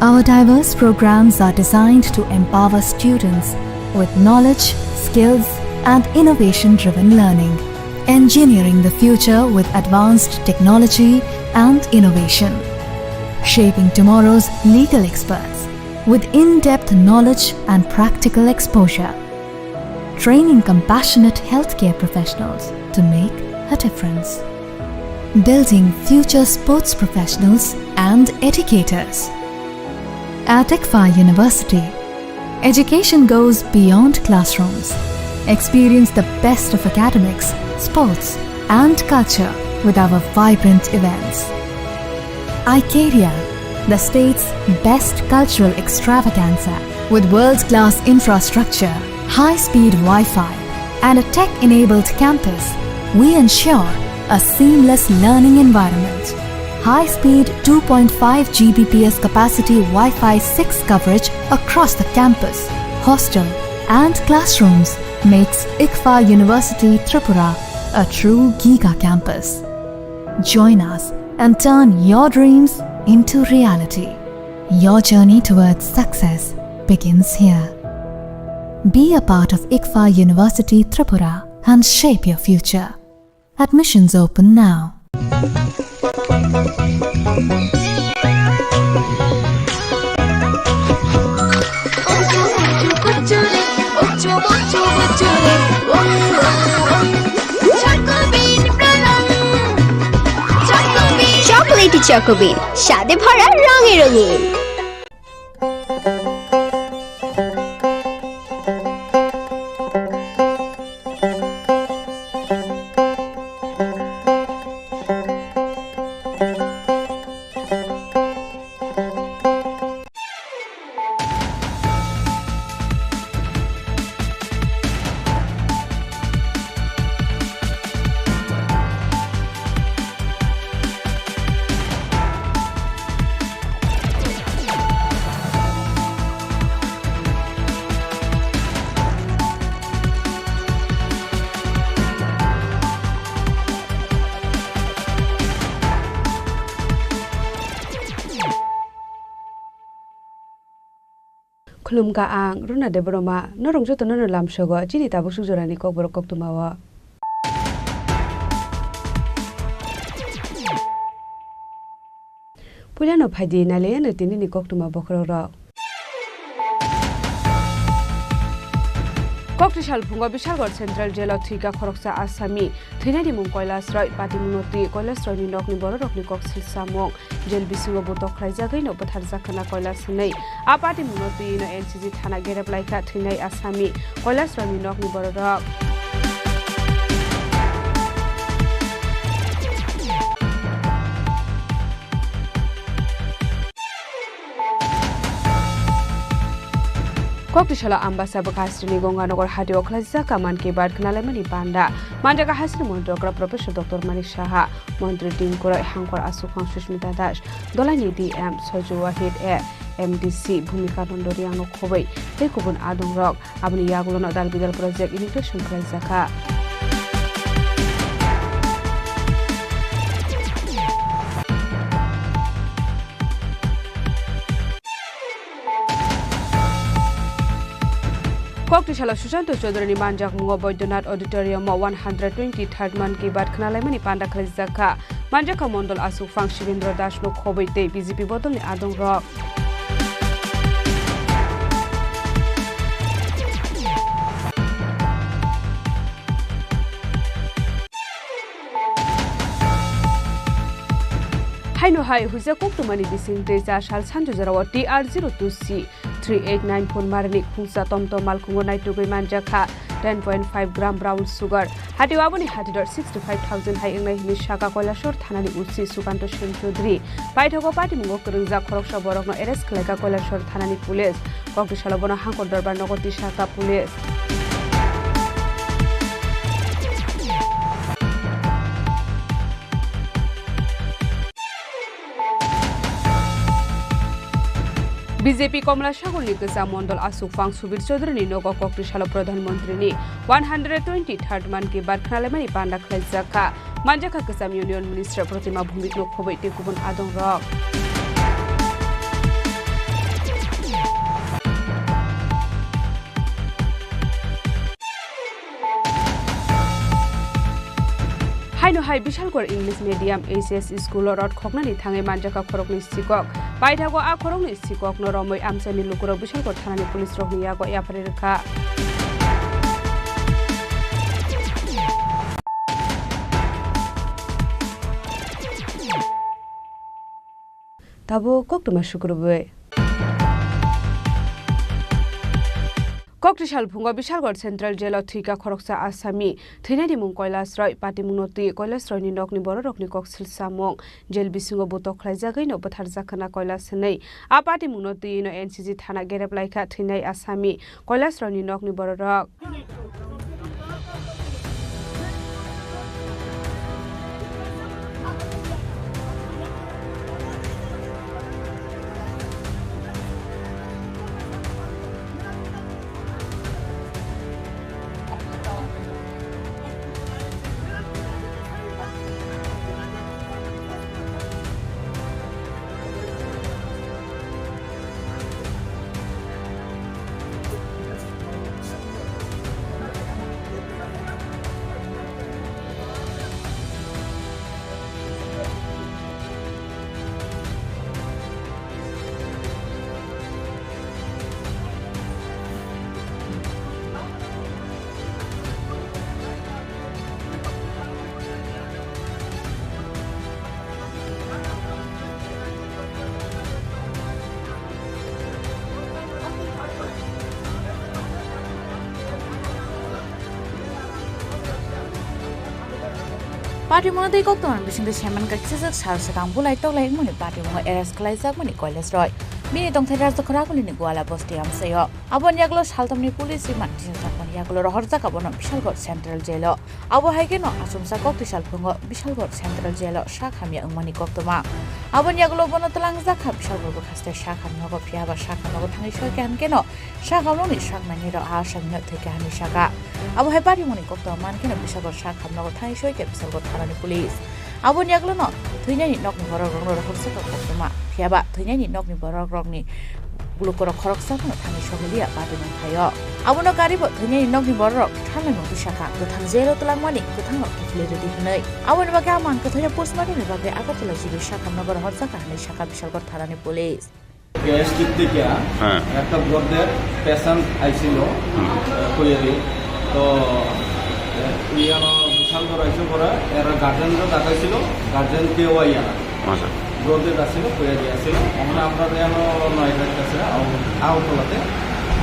Our diverse programs are designed to empower students with knowledge, skills, and innovation-driven learning, engineering the future with advanced technology and innovation, shaping tomorrow's legal experts with in-depth knowledge and practical exposure, training compassionate healthcare professionals to make a difference, building future sports professionals and educators. At ICFAI University, education goes beyond classrooms. Experience the best of academics, sports, and culture with our vibrant events. Icaria, the state's best cultural extravaganza. With world-class infrastructure, high-speed Wi-Fi, and a tech-enabled campus, we ensure a seamless learning environment. High-speed two point five G B P S capacity Wi-Fi six coverage across the campus, hostel, and classrooms makes ICFAI University Tripura a true giga campus. Join us and turn your dreams into reality. Your journey towards success begins here. Be a part of ICFAI University Tripura and shape your future. Admissions open now. Chocolatey Choco Bean, স্বাদে ভরা, রঙে রঙিন। Khulumkha ang Runa Debbarma, norok jotono no lamsogo chini tabuk suk jorani kokborok koktwmao. Puilano phaidi nailaiano tinini koktwma bokhorokrok. Kokti salphungo Bishalgarh Central Jail-o thwikha khoroksa Asami. Thwinani mung Kailash Roy, patimungno twi Kailash Royni nokni bororokni kok silsamung. Jail bisingo bo tokhraijagwino bwtharjak khna Kailash hwnwi. A patimungno twi no N C G thana gerep laikha thwinai Asami. Kailash Royni nokni bororok. Koktisalo Ambasa bwkha Srini Gonganagar hatio khlaijak Mann Ki Baat khnalaimani panda. Manjak Hasini Montri okra Professor Doctor Manik Saha, Montri Tingkurai Hangkor Aswkphang Sushmita Das, Dolaini D M Soju Wahid, A M D C Bhumika Nondo Riangno khobwi tei kubun adongrok. Aboni yagulono dal bidal project inauguration khlaijakha. Koktisalo Sushanta Chaudhuryni manjakmungo Baidyanath Auditoriumo one hundred twenty-third Mann Ki Baat khnalaimani panda khlaijakha. Manjakha Mondol Aswkphang Shibendra Dasno khobwi tei B J P bodolni adongrok. Haino hai huijak koktwmani bisingtwi cha sal sanjujorao T R zero two C three eight nine phone marini khungsa tomtom malkhungo naitugwi manjakha ten point five gram brown sugar. Hatio aboni hatidor sixty five thousand hai wngnai hwnwi saka Koilashahar thanani O C Sukanto Sen Chaudhary. Paithago patimungo kwrwngjak khoroksa borokno arrest khlaikha Koilashahar thanani police. Koktisalo bono Hangkor Dorbar nogo tisakha police. B J P Komla Sagorni kwcham Mondol Aswkphang Subir Chaudhuryni nogo Koktisalo Pradhan Montrini one hundred twenty-third Mann Ki Baat khnalaimani panda khlaijakha. Manjakha kwcham Union Minister Protima Bhumikno khobwi tei kubun adongrok. Haino hai Bishalgarh English Medium H S School-o rot khoknani thangwi manjakha khoroknwi sikok. Paithago a khoroknwi sikokno romwi amchaini lukurok Bishalgarh thanani police-rokni yago yapharwi rwkha. Tabuk koktwma sukrubwi. Kokti salphungo Bishalgarh Central Jail-o thwikha khoroksa asami. Thwinani mung Kailash Roy, patimungno twi Kailash Royni nokni bororokni kok silsamung. Jail bisingo butok khlaijagwino bwtharjak khwna Kailash hwnwi. A patimungno twiwino N C G thana gerep laikha thwinai asami Kailash Royni nokni bororok. Patimungno tei koktwma bisingtwi saimankha kisijak sal swkang bulai toklai wngmani patimungno arrest khlaijakmani Kailash Roy. Bini tongthai Rajdokhor agulini Gwala bosti amchaio. Aboni yagulo saltamni police remand tisajak mani yagulo rohorjak abono Bishalgarh Central Jail-o. Abo hai kheno achomsa kokti salphungo Bishalgarh Central Jail-o sak hamya wngmani koktwma. Aboni yagulo bono twlangjakha Bishalgarh bwkhaste sak hamnogo, phiyaba sak hamnogo thangwi soikha hinkhe no sak hamnokni sak nainwi rok a asamino thwikha hinwi sakha. Abo hai patimungni koktwma mankheno Bishalgarh sak hamnogo thangwi soikha Bishalgarh thanani police. Aboni yagulono thwinani nokni borok rokno rohorjak koktwma, phiyaba thwinani nokni borok rokni lukurok khoroksa phano thani sogwi liya patimung thaio. Abono karibo thwinani nokni borok thanai mung twi sakha, kwthang jail-o twlangmani kwthangrok kiphilwi rwdi hwnwi. Aboni bagwi a mang kwthaino postmortemni bagwi Agartala G B sakhamno rohorjakha hwnwi sakha Bishalgarh thanani police. Gastric থেকে হ্যাঁ। একটা ব্রডের পেশেন্ট আইছিল, হুম। কইয়ারি। তো, এ, ইয়ানো বিশাল বড় আইসে পরে এরা গার্জেনরা দেখাইছিল, গার্জেন কেউ আইয়া না। আচ্ছা। ব্রডের আসছিল, কইয়ারি আসছিল। আমরা, আমরা ইয়ানো নয় হাজার কাছে আউ-, আউটলাতে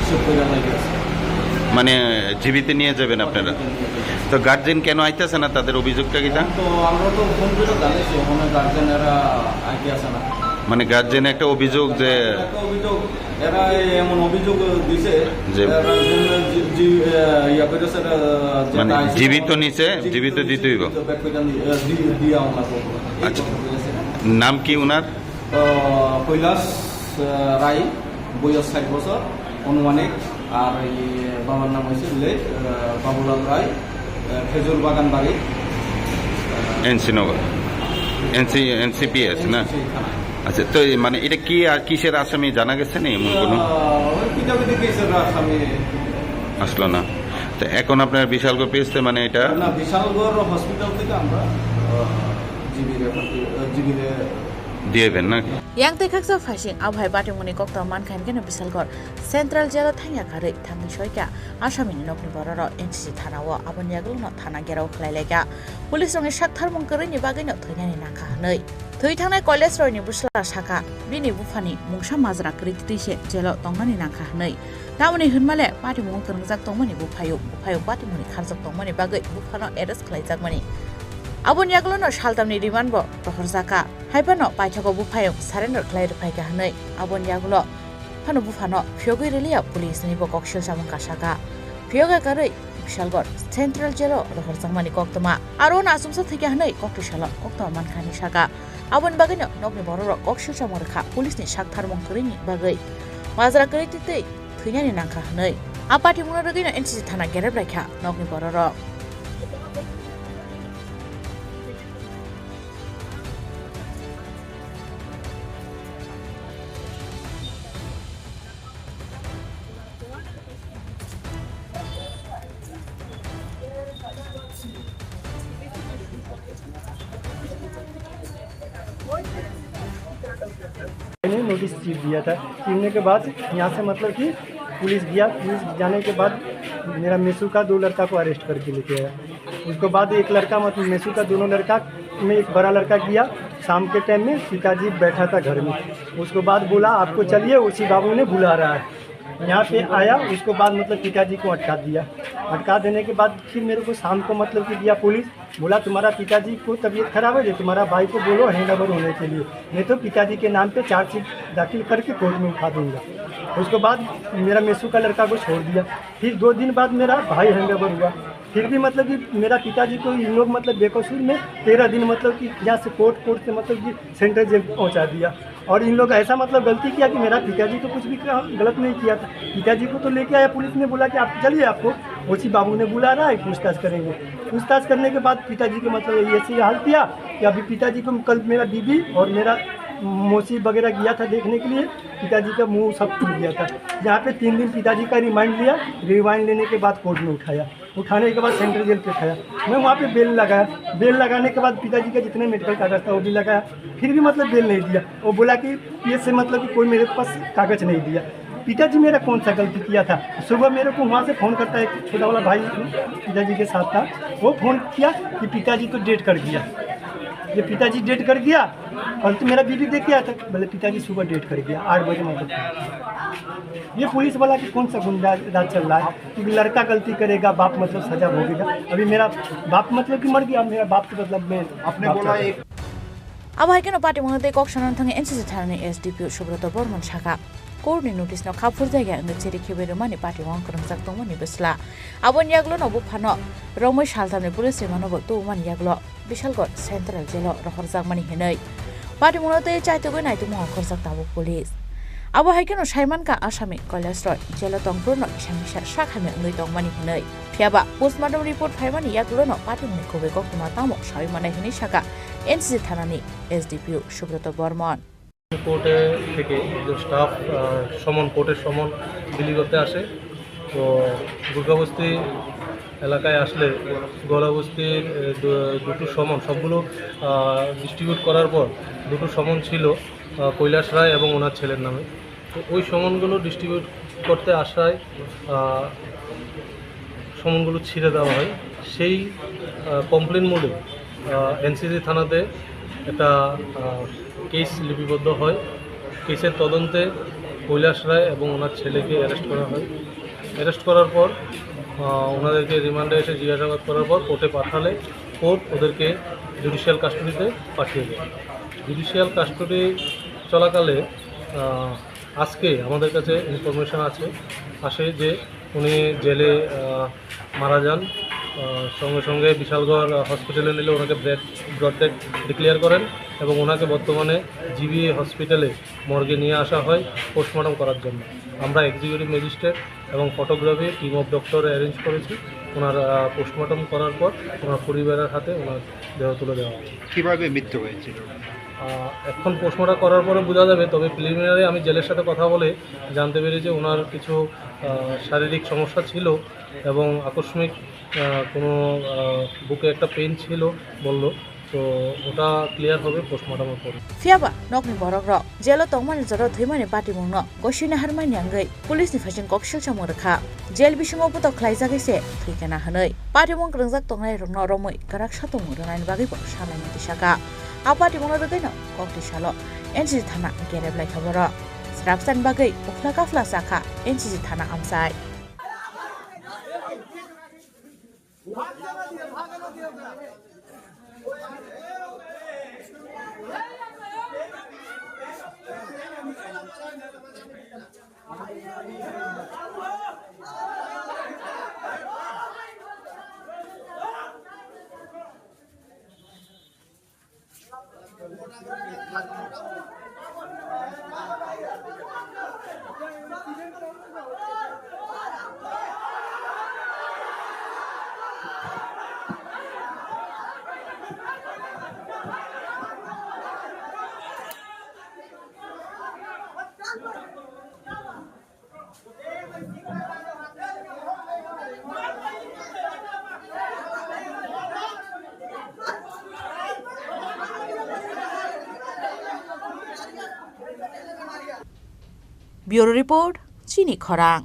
শিফট করে নিয়ে গেছে। মানে, জিবিতে নিয়ে যাবেন আপনারা? তো গার্জেন কেন আইতেছে না, তাদের অভিযোগটা কিতা? তো আমরা তো ফোন করে জানাইছি, ওখানে গার্জেন এরা আইতে আসে না। মানে গার্জেন একটা অভিযোগ যে একটা অভিযোগ, এরা এই এমন অভিযোগ দিছে, যে এরা জন্য জি-, জি-, এ, ইয়া করেছে, এরা যে মানে তাই জীবিত নিচে, জীবিত জীবিত নিচে দিতে হইব। জীবিত ব্যাগ কইটা দি-, এ, দি-, দিয়া ওনার বলবো। এই আচ্ছা। কথা বলেছে। নাম কি ওনার? আহ, কৈলাস, আহ, রায়, বয়স ষাট বছর, অনুমানিক। আর এই বাবার নাম হচ্ছে লেট, আহ, বাবুলাল রায়, আহ, খেজুর বাগান বাড়ি। এনসি নগর, এনসি, এনসিপিএস না? এনসিপি থানা। আচ্ছা, তো এই মানে এটা কি আর কিসের আসামি জানা গেছে নি এমন কোনো? আহ, ওই পিটাপিটি কেসের আসামি। আসলো না। তো এখন আপনার বিশালগড় পেয়েছে মানে এটা? না, বিশালগড় হসপিটাল থেকে আমরা, আহ, জিবি রেফার করে, আহ, জিবি রে- Dieben na? Yang tei khaksa phaising abo hai batimungni koktwma mankha hinkhe no Bisalgor Central Jail o thangya karwi thangwi soikha asamini nokni bororok N C C thana o, aboni yagulo no thana gherao khlai laikha. Police rokni sak tharmung kwrwini bagwi no thwinani nangkha hwnwi. Thwi thangnai Kailash Roy ni bwsla sakha, bini buphani mungsa majra kwrwi twi se jail o tongnani nangkha hwnwi. Tamoni hwnmale patimung kwrwngjak tongmani buphayung, buphayung patimungni kharjak tongmani bagwi buphano arrest khlaijakmani. Aboni yagulo no saltamni remand bo rohorjakha. Hai phano paithago buphayung surrender khlai rwphaikha hwnwi aboni yagulo phano buphano phiyogwi rwliya police ni bo kok silsamung kasakha. Phiyoga karwi Bisalgor Central Jail o rohorjakmani koktwma. Aro no achomsa thwikha hwnwi koktwi salo koktwma mankha hwnwi sakha. Aboni bagwino nokni bororok kok silsamung rwkha police ni sak tharmung kwrwini bagwi. Majra kwrwi twi twi thwinani nangkha hwnwi. A patimungno rwgwino N C C thana gerep laikha nokni bororok. मैंने नोटिस चीर दिया था। चीरने के बाद यहाँ से मतलब कि पुलिस गया, पुलिस जाने के बाद मेरा मेसू का दो लड़का को अरेस्ट करके लेके आया। उसके बाद एक लड़का, मतलब मेसू का दोनों लड़का में एक बड़ा लड़का गया, शाम के टाइम में पिताजी बैठा था घर में। उसके बाद बोला, "आपको चलिए, ओसी बाबू ने बुला रहा है।" यहाँ पे आया, उसके बाद मतलब पिताजी को अटका दिया। अटका देने के बाद फिर मेरे को शाम को मतलब कि दिया पुलिस, बोला, "तुम्हारा पिताजी को तबीयत खराब है, जो तुम्हारा भाई को बोलो हैंड ओवर होने के लिए, नहीं तो पिताजी के नाम पे चार्जशीट दाखिल करके कोर्ट में उठा दूंगा।" उसके बाद मेरा मेसू का लड़का को छोड़ दिया। फिर दो दिन बाद मेरा भाई हैंड ओवर हुआ। फिर भी मतलब कि मेरा पिताजी को इन लोग मतलब बेकसूर में तेरह दिन मतलब कि यहाँ से कोर्ट, कोर्ट से मतलब कि सेंट्रल जेल पहुँचा दिया। और इन लोग ऐसा मतलब गलती किया कि मेरा पिताजी तो कुछ भी काम गलत नहीं किया था। पिताजी को तो लेके आया, पुलिस ने बोला कि "आप चलिए, आपको ओसी बाबू ने बुला रहा है, पूछताछ करेंगे।" पूछताछ करने के बाद पिताजी को मतलब ये ऐसे हाल किया कि अभी पिताजी को कल मेरा बीबी और मेरा मौसी वगैरह गया था देखने के लिए, पिताजी का मुंह सब फूट गया था। यहाँ पे तीन दिन पिताजी का रिमांड लिया, रिमांड लेने के बाद कोर्ट में उठाया। उठाने के बाद सेंट्रल जेल पे उठाया। मैं वहाँ पे बेल लगाया, बेल लगाने के बाद पिताजी का जितने मेडिकल कागज था वो भी लगाया, फिर भी मतलब बेल नहीं दिया। वो बोला कि ये से मतलब कि कोई मेरे पास कागज नहीं दिया। पिताजी मेरा कौन सा गलती किया था? सुबह मेरे को वहाँ से फ़ोन करता है, एक छोटा वाला भाई पिताजी के साथ था, वो फ़ोन किया कि पिताजी तो डेड कर गया, ये पिताजी डेड कर गया, कल तो मेरा बीबी देख के आया था, बोले पिताजी सुबह डेड कर गया आठ बजे मतलब। ये पुलिस वाला की कौन सा गुंडा राज चल रहा है? क्योंकि लड़का गलती करेगा, बाप मतलब सजा भोगेगा। अभी मेरा बाप मतलब कि मर गया, मेरा बाप तो मतलब मैं अपने बाप बोला था। एक Abo hai kheno patimungno tei kok sanani thangwi N C C thanani S D P O Subroto Bormon sakha, court ni notice no kha phurjakya wngwi chiri khibai rwmani patimung kwrwngjak tongmani bwsla. Aboni yagulo no buphano romwi saltamni police rimano bo tubumani yagulo Bisalgor Central Jail o rohorjakmani hinwi patimungno tei chaitugwi naitukmung ongkhorjak tabuk police. Abo hai kheno saimankha asami Kailash Roy jail o tongphuru no kisa misa sak hamya wngwi tongmani hinwi. Phiyaba postmortem report phaimani yagulo no patimungni kubui koktwma tamo sawi mannai hinwi sakha N C C thanani S D P O Subroto Bormon. কোর্টে থেকে একজন স্টাফ, আহ, সমন, কোর্টের সমন বিলি করতে আসে। তো দুর্গাবস্তি এলাকায় আসলে দুর্গাবস্তির, এ, দু-, দুটো সমন সবগুলো, আহ, ডিস্ট্রিবিউট করার পর দুটো সমন ছিল, আহ, কৈলাস রায় এবং ওনার ছেলের নামে। তো ওই সমনগুলো ডিস্ট্রিবিউট করতে আসায়, আহ, সমনগুলো ছিঁড়ে দেওয়া হয়। সেই, আহ, কমপ্লেন মূলে, আহ, এনসিসি থানাতে একটা, আহ, কেস লিপিবদ্ধ হয়। কেসের তদন্তে কৈলাস রায় এবং ওনার ছেলেকে অ্যারেস্ট করা হয়। অ্যারেস্ট করার পর, আহ, ওনাদেরকে রিমান্ডে এসে জিজ্ঞাসাবাদ করার পর কোর্টে পাঠালে কোর্ট ওদেরকে জুডিশিয়াল কাস্টডিতে পাঠিয়ে দেয়। জুডিশিয়াল কাস্টডি চলাকালে, আহ, আজকে আমাদের কাছে ইনফরমেশন আছে, আসে যে উনি জেলে, আহ, মারা যান। আহ, সঙ্গে সঙ্গে বিশালগড়, আহ, হসপিটালে নিলে ওনাকে ব্রেড, ব্রড ডেড ডিক্লেয়ার করেন এবং ওনাকে বর্তমানে জিবিএ হসপিটালে মর্গে নিয়ে আসা হয় পোস্টমর্টম করার জন্য। আমরা এক্সিকিউটিভ ম্যাজিস্ট্রেট এবং photography team of doctor arrange করেছি। ওনার, আহ, পোস্টমর্টম করার পর ওনার পরিবারের হাতে ওনার দেহ তুলে দেওয়া হবে। কিভাবে মৃত্যু হয়েছিল? আহ, এখন পোস্টমর্টম করার পরে বোঝা যাবে, তবে প্রিলিমিনারি আমি জেলের সাথে কথা বলে জানতে পেরেছি ওনার কিছু, আহ, শারীরিক সমস্যা ছিল এবং আকস্মিক, আহ, কোনো, আহ, বুকে একটা পেইন ছিল বলল, তো ওটা ক্লিয়ার হবে পোস্টমর্টমের পরে। Phiyaba nokni borokrok jelo tongmani jora thwimani patimungno gosina harmani wngwi police ni phaising kok silsamung rwkha. Jel bisingo botok khlaijagwi se thwikha na hwnwi patimung kwrwngjak tongnairokno romwi kwrak satung rwnani bagwi bo salaimani tisaka. A patimungno rwgwino kokti salo N C C thana gerep laikha borok. Srapsani bagwi ukhla kaphla chakha N C C thana amchai. Bureau Report, Chini Khorang.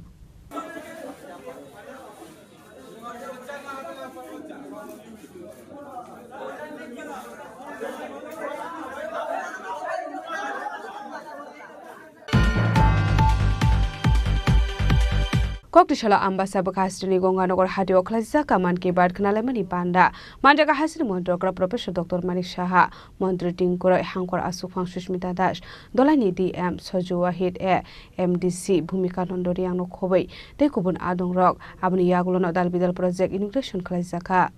Kokti salo Ambasa bwkha hasteni Gonganagar hatio khlaijak Mann Ki Baat khwnalaimani panda. Manjak hasteni Montri okra Professor Doctor Manik Saha, Montri tingkuroi hangkor aswkphang Sushmita Das, Dolaini D M Soju Wahid, A M D C Bhumika Nondo Riyangno khobwi tei kubun adongrok. Aboni yagulono dal bidal project inauguration khlaijakha.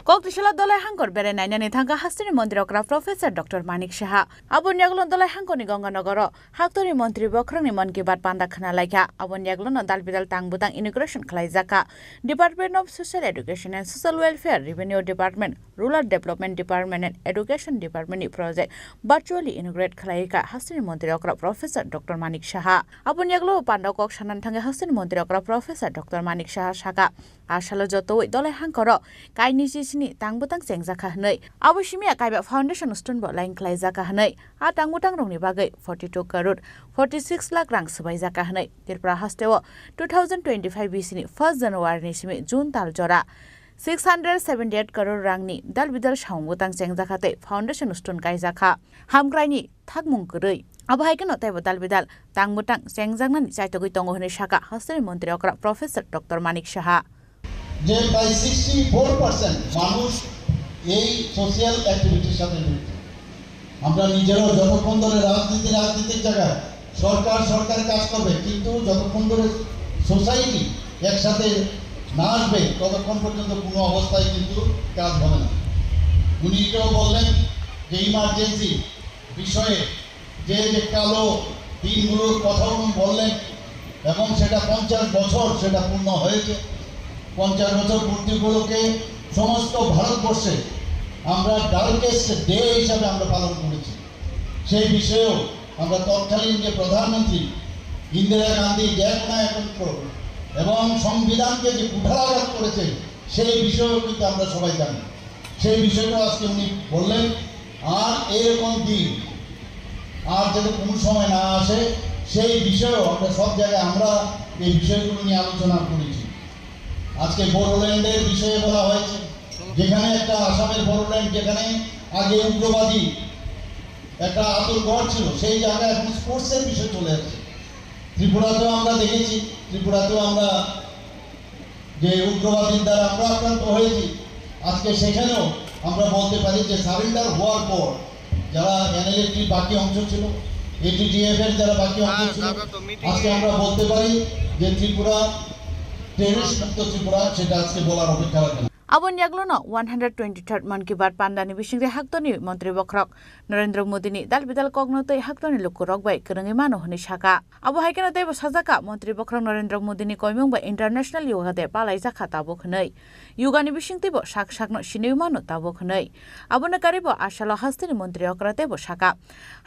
Kokti salo Dolai hangkor berai nainani thangkha hasteni Montri okra Professor Doctor Manik Saha. Aboni yagulo Dolai hangkorni Ganga Nogoro Haktorni Montri bokhorokni Mann Ki Baat panda khna laikha. Aboni yagulono dal bidal tang bwtang inauguration khlaijakha. Department of Social Education and Social Welfare, Revenue Department, Rural Development Department and Education Department ni project virtually inaugurate khlaikha hasteni Montri okra Professor Doctor Manik Saha. Aboni yagulo panda kok sanani thangwi hasteni Montri okra Professor Doctor Manik Saha saka, a salo jotoi Dolai hangkoro kainwi sisini tang bwtang chengjakha hwnwi. Abo simi a kaiba foundation stone bo line khlaijakha hwnwi. A tang bwtang rokni bagwi forty two crore forty six lakh rang swbaijak hwnwi Tripura hasteo two thousand twenty five bisini first January ni simi June tal jora six hundred seventy eight crore rangni dal bidal samung bwtang chengjakha tei foundation stone kaijakha hamkraini thakmung kwrwi. Abo hai kheno teibo dal bidal tang bwtang chengjaknani chaitogwi tongo hwnwi sakha hasteni Montri okra Professor Doctor Manik Saha. যে প্রায় sixty four percent মানুষ এই সোশিয়াল অ্যাক্টিভিটির সাথে জড়িত। আমরা নিজেরাও যতক্ষণ ধরে রাজনীতি রাজনীতির জায়গায়, সরকার সরকার কাজ করবে, কিন্তু যতক্ষণ ধরে সোসাইটি একসাথে না আসবে, ততক্ষণ পর্যন্ত কোনো অবস্থায় কিন্তু কাজ হবে না। উনি এটাও বললেন যে ইমার্জেন্সি বিষয়ে যে, যে কালো দিনগুলোর কথা উনি বললেন এবং সেটা পঞ্চাশ বছর সেটা পূর্ণ হয়েছে। পঞ্চাশ বছর পূর্তি উপলক্ষে সমস্ত ভারতবর্ষে আমরা ডার্কেস্ট ডে হিসাবে আমরা পালন করেছি। সেই বিষয়েও আমরা তৎকালীন যে প্রধানমন্ত্রী ইন্দিরা গান্ধী যে ঘোষণা এখন করল এবং সংবিধানকে যে কুঠারাঘাত করেছে, সেই বিষয়েও কিন্তু আমরা সবাই জানি। সেই বিষয়টা আজকে উনি বললেন। আর এরকম দিন আর যাতে কোনো সময় না আসে, সেই বিষয়েও আমরা সব জায়গায় আমরা এই বিষয়গুলো নিয়ে আলোচনা করেছি। আজকে বোডোল্যান্ডের বিষয়ে বলা হয়েছে, যেখানে একটা আসামের বোডোল্যান্ড, যেখানে আগে উগ্রবাদী একটা আতঙ্ক ছিল, সেই জায়গায় এখন স্পোর্টসের বিষয় চলে আসছে। ত্রিপুরাতেও আমরা দেখেছি, ত্রিপুরাতেও আমরা যে উগ্রবাদীর দ্বারা আমরা আক্রান্ত হয়েছি, আজকে সেখানেও আমরা বলতে পারি যে সারেন্ডার হওয়ার পর যারা এনএলএফটির বাকি অংশ ছিল, এটিডিএফ এর যারা বাকি অংশ ছিল, আজকে আমরা বলতে পারি যে ত্রিপুরা টেররিস্ট মুক্ত ত্রিপুরা, সেটা আজকে বলার অপেক্ষা রাখে না। Aboni yaglono one hundred twenty-third Mann Ki Baat pandani bisingtwi haktorni montri bokhorok Narendra Modini dal bidal kokno tei haktorni lukurok bai kwrwngwi mano hwnwi saka. Abo hai kheno teibo sajak kha, montri bokhorok Narendra Modini koimung bai International Yoga Day palaijak kha tabuk hwnwi. Yoga ni bisingtwibo sak sakno sinwi mano tabuk hwnwi. Abono karwibo asalo hasteni montri okra teibo saka.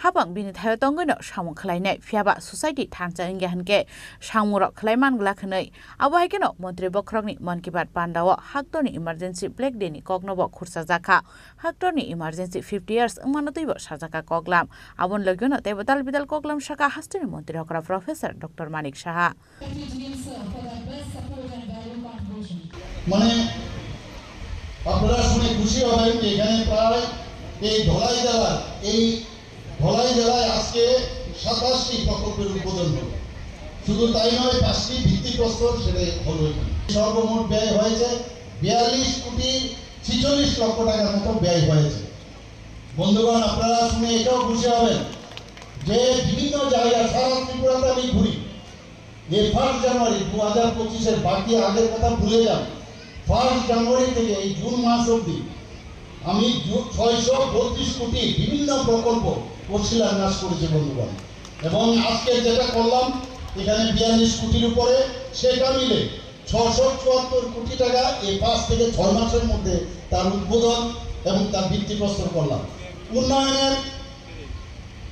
Hapang bini thaio tongwino samung khlainai, phiyaba society thansa wngya hwnkhe samungrok khlai man glak hwnwi. Abo hai kheno montri bokhorokni Mann Ki Baat pandao haktorni emergency Black Day ni koknobo khursajak kha. Haktorni emergency fifty years wngmano twibo sajak kha koklam. Aboni logino teibo dal bidal koklam saka hasteni montri okra Professor Doctor Manik Saha. মানে, আপনারা শুনে খুশি হবেন যে এখানে প্রায় এই ধলাই জেলার, এই ধলাই জেলায় আজকে সাতাশটি প্রকল্পের উদ্বোধন হলো। শুধু তাই নয়, পাঁচটি ভিত্তিপ্রস্তর সেটা হলো এখানে। সর্বমোট ব্যয় হয়েছে বিয়াল্লিশ কোটি ছেচল্লিশ লক্ষ টাকার মতো ব্যয় হয়েছে। বন্ধুগণ, আপনারা শুনে এটাও খুশি হবেন যে বিভিন্ন জায়গা সারা ত্রিপুরাতে আমি ঘুরি, এই ফার্স্ট জানুয়ারি দু হাজার পঁচিশের বাকি আগের কথা ভুলে যান। ফার্স্ট জানুয়ারি থেকে এই জুন মাস অবধি আমি জু-, ছয়শো বত্রিশ কোটি বিভিন্ন প্রকল্প ও শিলান্যাস করেছি বন্ধুগণ। এবং আজকে যেটা করলাম এখানে বিয়াল্লিশ কোটির উপরে, সেটা মিলে ছশো চুয়াত্তর কোটি টাকা এই পাঁচ থেকে ছয় মাসের মধ্যে তার উদ্বোধন এবং তার ভিত্তিপ্রস্তর করলাম। উন্নয়নের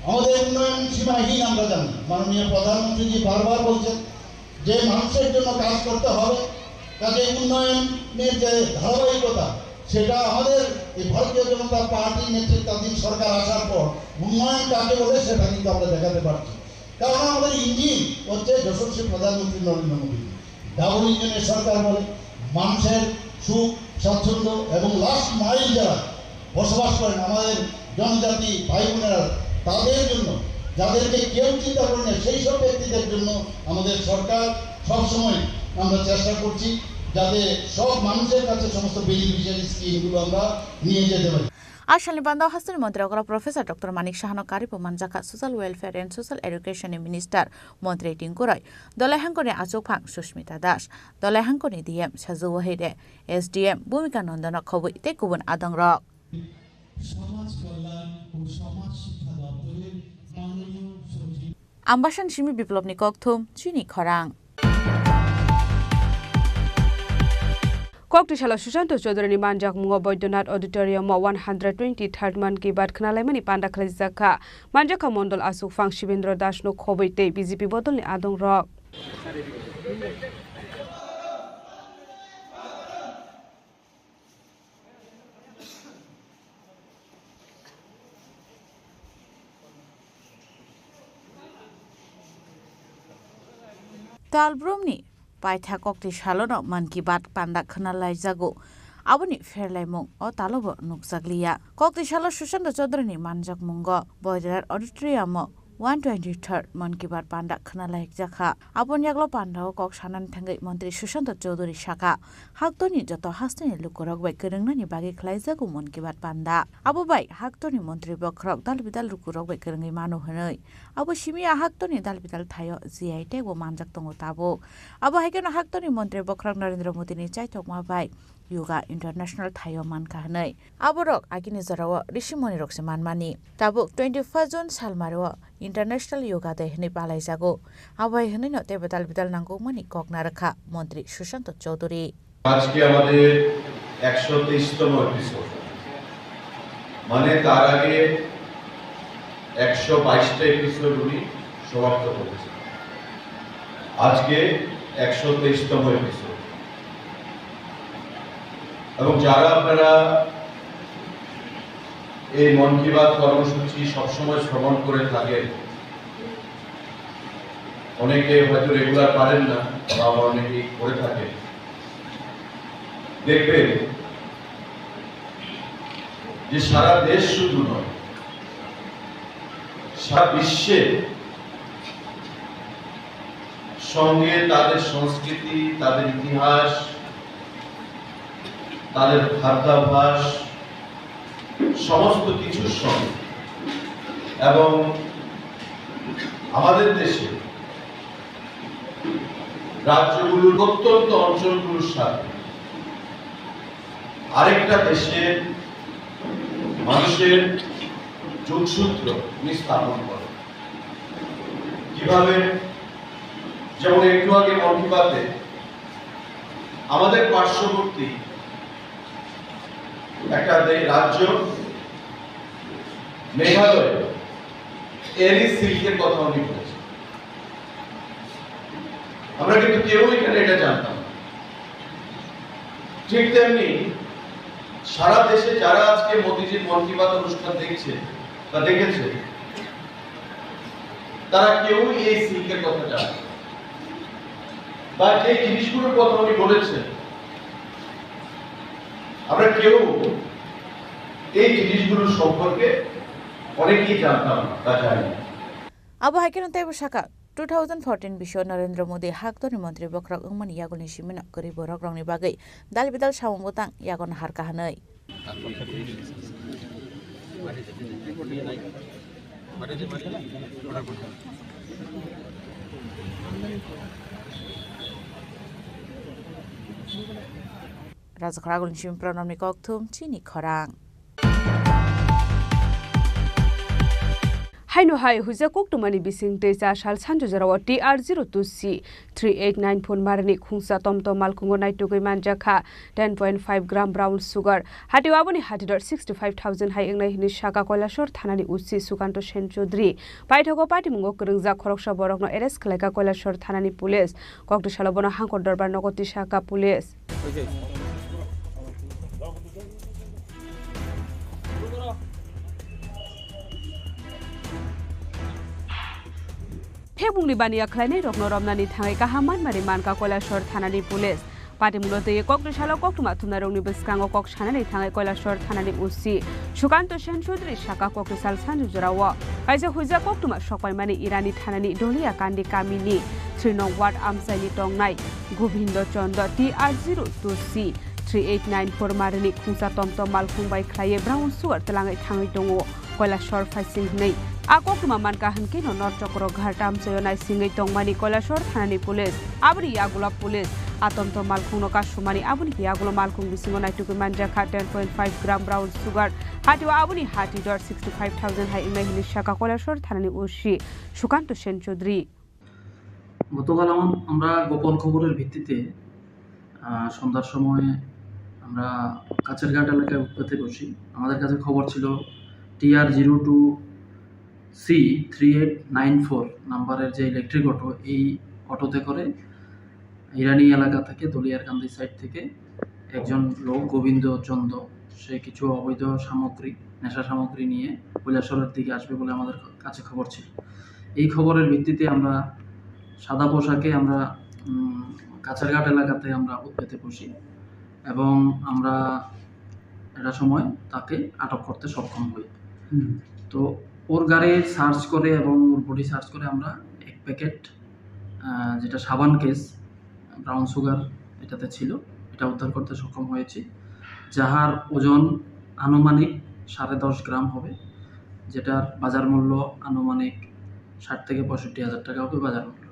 আমাদের উন্নয়ন সীমাহীন আমরা জানি। মাননীয় প্রধানমন্ত্রীজি বারবার বলছেন যে মানুষের জন্য কাজ করতে হবে, কাজে উন্নয়নের যে ধারাবাহিকতা, সেটা আমাদের এই ভারতীয় জনতা পার্টির নেতৃত্বাধীন সরকার আসার পর উন্নয়ন কাকে বলে সেটা কিন্তু আমরা দেখাতে পারছি। কারণ আমাদের ইঞ্জিন হচ্ছে যশস্বী প্রধানমন্ত্রী নরেন্দ্র মোদী। ডাবল ইঞ্জিনের সরকার বলে মানুষের সুখ, স্বাচ্ছন্দ্য এবং লাস্ট মাইল যারা বসবাস করেন, আমাদের জনজাতি ভাই বোনেরা, তাদের জন্য, যাদেরকে কেউ চিন্তা করে না, সেই সব ব্যক্তিদের জন্য আমাদের সরকার সবসময় আমরা চেষ্টা করছি যাতে সব মানুষের কাছে সমস্ত বেনিফিশিয়ারি স্কিমগুলো আমরা নিয়ে যেতে পারি। Asalni banda hasteni montri okra Professor Doctor Manik Sahano karibo manjakha Social Welfare and Social Education ni Minister Montri Tingkuroi, Dolai Hangkoni achukphang Sushmita Das, Dolai Hangkoni D M Saju Wahire, S D M Bhumika Nandana Khobui tei kubun adongrok. সমাজ কল্যাণ ও সমাজ শিক্ষা দপ্তরের মাননীয় সচিব। Ambasani simi Biplobni kokthum, chini khorang. Koktisalo Sushanta Chaudhary ni manjakmungo Baidyanath Auditorium o one hundred twenty-third Mann Ki Baat khnalaimani panda khlaijak kha. Manjakha Mondol Asukphang Shibendra Das no khobui tei B J P bodolni adongrok. Talbrumni paitha kokti salono Mann Ki Baat panda khwnalaijago. Aboni pherlaimung o talobo nukjakliya. Kokti salo Sushanta Chaudhary ni manjakmungo Boidarar Auditorium o one twenty-third Mann Ki Baat panda khwnalaijak kha. Aboni yaglo pandao kok sanani thangwi Montri Sushanta Chaudhary sakha, haktorni joto hasteni lukurok bai kwrwngnani bagwi khlaijago Mann Ki Baat panda. Abo bai haktorni montri bokhorok dal bidal lukurok bai kwrwngwi mano hwnwi. Abo simi a haktorni dal bidal thaio G I tag bo manjak tongo tabuk. Abo hai kheno haktorni montri bokhorok Narendra Modini chaithokma bai Yoga International thaio mankha hwnwi. Aborok agini jorao Rishi Munirok se manmani. Tabuk twenty-first June salmario International Yoga Day hwnwi palaijago. Abo hai hwnwino teibo dal bidal nangkukmani kok narwkha Montri Sushanta Chowdhury. আজকে আমাদের একশো তেইশতম এপিসোড, মানে তার আগে একশো বাইশটা এপিসোড উনি সমাপ্ত করেছেন। আজকে একশো তেইশতম এপিসোড। এবং যারা আপনারা এই মন কি বাত কর্মসূচি সবসময় শ্রবণ করে থাকেন, অনেকে হয়তো রেগুলার পারেন না, বা আবার অনেকেই করে থাকেন, দেখবেন যে সারা দেশ শুধু নয়, সারা বিশ্বে সঙ্গে তাদের সংস্কৃতি, তাদের ইতিহাস, তাদের খাদ্যাভ্যাস, সমস্ত কিছুর সঙ্গে এবং আমাদের দেশে রাজ্যগুলোর প্রত্যন্ত অঞ্চলগুলোর সাথে আরেকটা দেশের মানুষের যোগসূত্র তিনি স্থাপন করেন। কিভাবে? যেমন একটু আগে মন কি বাতে আমাদের পার্শ্ববর্তী একটা দে-, রাজ্য মেঘালয় এরই সিল্কের কথা উনি বলেছেন। আমরা কিন্তু কেউ এখানে এটা জানতাম না। ঠিক তেমনি সারা দেশে যারা আজকে মোদিজির মন কি বাত অনুষ্ঠান দেখছে বা দেখেছে, তারা কেউই এই সিল্কের কথা জানে না। বা যে জিনিসগুলোর কথা উনি বলেছেন, আমরা কেউ এই জিনিসগুলোর সম্পর্কে অনেকেই জানতাম না বা জানি না। Abo hai kheno teibo sakha, two thousand fourteen bisio Narendra Modi haktorni montri bokhorok wngmani yagulni simino kwrwi borok rokni bagwi dal bidal samung bwtang yagono har kaha hwnwi. Rajakhor Agulni simi Pranamni kokthum chini khorang. Haino hai huijak koktwmani bising tei cha sal sanjujorao T R zero two C three eight nine four marini khungsa tomtom malkhungo naitugwi manjakha ten point five gram brown sugar. Hatio aboni hatidor sixty five thousand hai wngnai hwnwi saka Koilashahar thanani O C Sukanto Sen Chaudhary. Paithago patimungo kwrwngjak khoroksa borokno arrest khlaikha Koilashahar thanani police. Kokti salo bono hangkor dorbar nogo tisakha police. Phekmungni baniya khlainairokno romnani thangwi kaham manmani mankha Koilashahar thanani police. Patimungno twiwi kokti salo koktwma thumnairokni bwskango kok sanani thangwi Koilashahar thanani O C Sukanto Sen Chaudhary saka kokti sal sanjujorao kaisa huijak koktwma sokpaimani Irani thanani Doliya Kandi kamini three nong ward amchaini tongnai Gobindo Chondo T R zero two C three eight nine four marini khungsa tomtom malkhung bai khlaiwi brown sugar twlangwi thangwi tongo Koilashahar phaising hwnwi. A koktwma mankha hwnkhe no North Chokroghar tamchaio naisingwi tongmani Koilashahar thanani police. Aboni yagulo police a tomtom malkhungno kasumani, aboni yagulo malkhung bisingo naitugwi manjakha ten point five gram brown sugar. Hatio aboni hati dor sixty five thousand hai wngnai hwnwi saka Koilashahar thanani O C Sukanto Sen Chaudhary. গতকাল আম-, আমরা গোপন খবরের ভিত্তিতে, আহ, সন্ধ্যার সময় আমরা কাছেরঘাট এলাকায় উৎপেতে বসি। আমাদের কাছে খবর ছিল T R zero two C three eight nine four নাম্বারের যে ইলেকট্রিক অটো, এই অটোতে করে ইরানি এলাকা থেকে, দলিয়ারকান্দি সাইড থেকে একজন লোক গোবিন্দ চন্দ, সে কিছু অবৈধ সামগ্রী, নেশা সামগ্রী নিয়ে কৈলাসহরের দিকে আসবে বলে আমাদের কাছে খবর ছিল। এই খবরের ভিত্তিতে আমরা সাদা পোশাকে আমরা, উম, কাছেরঘাট এলাকাতে আমরা উৎপেতে বসি এবং আমরা একটা সময় তাকে আটক করতে সক্ষম হই। হুম। তো ওর গাড়ি সার্চ করে এবং ওর বডি সার্চ করে আমরা এক প্যাকেট, আহ, যেটা সাবান কেস, ব্রাউন সুগার এটাতে ছিল, এটা উদ্ধার করতে সক্ষম হয়েছি, যাহার ওজন আনুমানিক সাড়ে দশ গ্রাম হবে, যেটার বাজার মূল্য আনুমানিক ষাট থেকে পঁয়ষট্টি হাজার টাকা হবে বাজার মূল্য।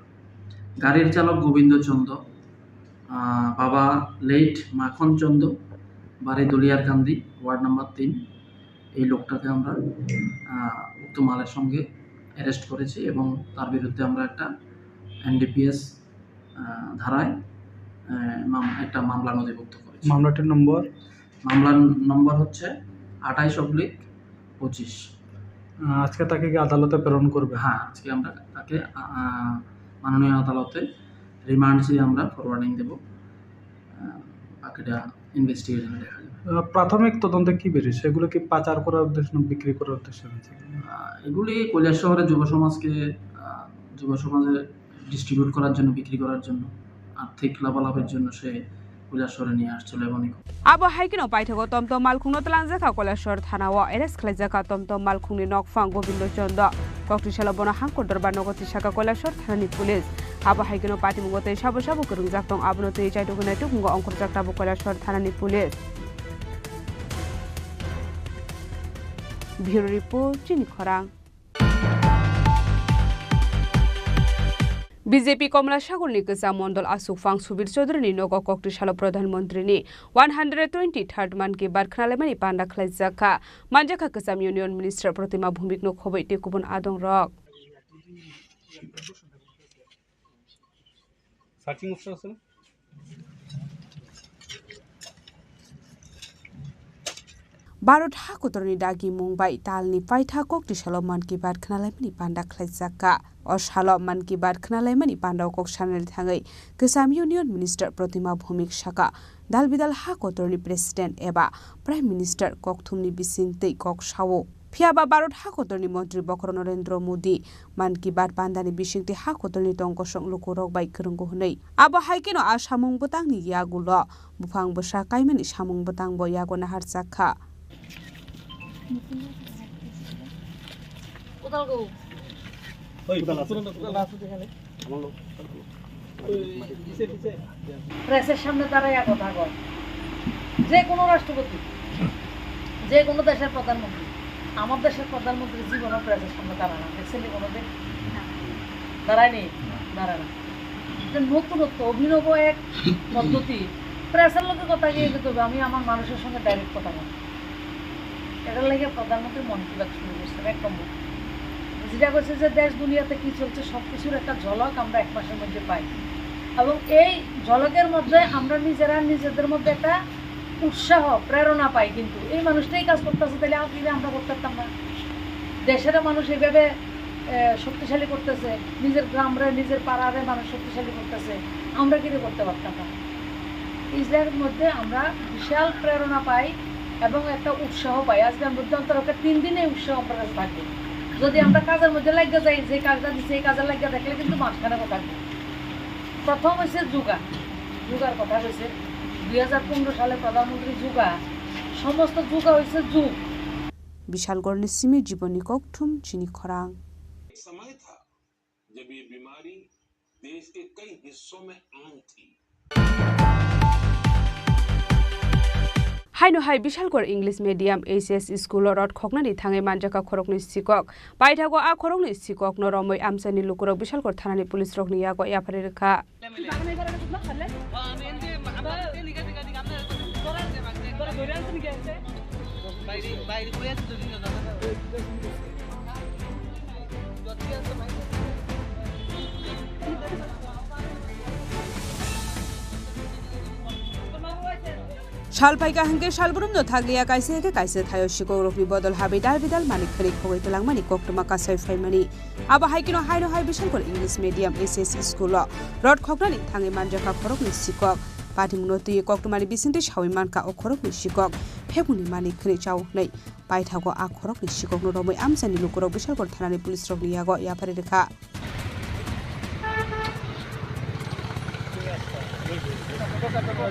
গাড়ির চালক গোবিন্দ চন্দ, আহ, বাবা লেট মাখন চন্দ, বাড়ি দলিয়ারকান্দি, ওয়ার্ড নাম্বার তিন। এই লোকটাকে আমরা, আহ, উক্ত মালের সঙ্গে অ্যারেস্ট করেছি এবং তার বিরুদ্ধে আমরা একটা এনডিপিএস, আহ, ধারায়, আহ, মাম-, একটা মামলা নথিভুক্ত করেছি। মামলাটির নম্বর? মামলার নম্বর হচ্ছে আঠাইশ অবলিক পঁচিশ। আহ, আজকে তাকে কি আদালতে প্রেরণ করবে? হ্যাঁ, আজকে আমরা তাকে, আহ, মাননীয় আদালতে রিমান্ড চেয়ে আমরা ফরওয়ার্ডিং দেব। আহ, বাকিটা ইনভেস্টিগেশনে দেখা যাবে। আহ, প্রাথমিক তদন্তে কি বেরিয়েছে? এগুলো কি পাচার করার উদ্দেশ্যে না বিক্রি করার উদ্দেশ্যে হয়েছে? আহ, এগুলি কৈলাসহরের যুব সমাজকে, আহ, যুব সমাজে ডিস্ট্রিবিউট করার জন্য, বিক্রি করার জন্য, আর্থিক লাভালাভের জন্য সে Kailasor ni aswk chwlai mani. Abo hai kheno paithago Tomtom Malkhungno twlangjakha Kailasor thanao arrest khlaijak kha Tomtom Malkhungni nokphang Gobindo Chondo. Koktisalo bono hangkor dorbar nogo tisakha Kailasor thanani police. Abo hai kheno patimungo tei sabo sabo kwrwngjak tong, abono twi chaitugwi naitukmungo ongkhorjak tabuk Kailasor thanani police. Bureau Report, Chini Khorang. B J P Komlasagorni kwcham mondol aswkphang Subir Chaudharyni nogo koktisalo Pradhan Mantrini one hundred twenty-third Mann Ki Baat khnalaimani panda khlaijak kha. Manjakha kwcham Union Minister Pratima Bhumikno khobwi tei kubun adongrok. Searching option আছে না? Bharat hakotorni dagimung bai talni paitha koktisalo Mann Ki Baat khnalaimani panda khlaijak kha. O salo Mann Ki Baat khnalaimani pandao kok sanani thangwi kwcham Union Minister Pratima Bhumik sakha, dalbidal hakotorni President eba Prime Minister kokthumni bising twi kok sao. Phiyaba Bharat hakotorni Montri Bokhorok Narendra Modi Mann Ki Baat pandani bisingtwi hakotorni tongkosong lukurok bai kwrwngo hwnwi. Abo hai kheno a samung bwtangni yagulo buphang bwsa kaimani samung bwtangbo yago naharjak kha. Pressের সামনে দাঁড়াইয়া কথা কয়। যে কোনো রাষ্ট্রপতি, যে কোনো দেশের প্রধানমন্ত্রী, আমার দেশের প্রধানমন্ত্রী জীবনও প্রেসের সামনে দাঁড়ায় না। দেখছেন নি কোনোদিন? দাঁড়ায়নি? দাঁড়ায় না। এটা নতুনত্ব, অভিনব এক পদ্ধতি। প্রেসের লোকে কথা গিয়ে দিতে হবে, আমি আমার মানুষের সঙ্গে ডাইরেক্ট কথা বলি। এটার লাগে প্রধানমন্ত্রী মন কি বাত শুরু করছেন, এক নম্বর। যেটা করছে যে দেশ দুনিয়াতে কি চলছে, সব কিছুর একটা ঝলক আমরা এক মাসের মধ্যে পাই। এবং এই ঝলকের মধ্যে আমরা নিজেরা নিজেদের মধ্যে একটা উৎসাহ, প্রেরণা পাই। কিন্তু এই মানুষটাই কাজ করতেছে, তাহলে আর কি আমরা করতে পারতাম না? দেশের মানুষ এইভাবে, আহ, শক্তিশালী করতেছে, নিজের গ্রামরে, নিজের পাড়ারে মানুষ শক্তিশালী করতেছে, আমরা কি করতে পারতাম না? ইসলামের মধ্যে আমরা বিশাল প্রেরণা পাই এবং একটা উৎসাহ পাই। আজকে আমি বুদ্ধ অন্তরকে তিন দিনে উৎসাহ আমার কাছে থাকবে। যদি আমরা কাজের মধ্যে লাগিয়ে যাই, যে কাজটা দিচ্ছে এই কাজে লাগিয়ে দেখলে কিন্তু মাঝখানে থাকবে। প্রথম হচ্ছে যোগা, যোগার কথা হয়েছে দুই হাজার পনেরো সালে প্রধানমন্ত্রী যোগা, সমস্ত যোগা হয়েছে যোগ। Bishalgarhni simi Jibonni Kokthum, Chini Khorang. एक समय था जब ये बीमारी देश के कई हिस्सों में आम थी। Haino hai Bishalgarh English Medium H S School o rot khoknani thangwi manjakha khoroknwi sikok. Paithago a khoroknwi sikokno romwi amchaini lukurok Bishalgarh thanani police rokni yago yapharwi rwkha. Sal phaikha hwnkhe salbrumno thakliya, kaisa khe kaisa thaio sikokrokni bodol habwi dal bidal manwi khwnwi khogwi twlangmani koktwma kasai phaimani. Abo hai kheno haino hai Bishalgarh English Medium H S School o rot khoknani thangwi manjakha khoroknwi sikok. Patimungno twiwi koktwmani bisingtwi sawi mankha o khoroknwi sikok phekmungni manwi khwnwi chao hwnwi. Paithago a khoroknwi sikokno romwi amchaini lukurok Bishalgarh thanani police rokni yago yapharwi rwkha.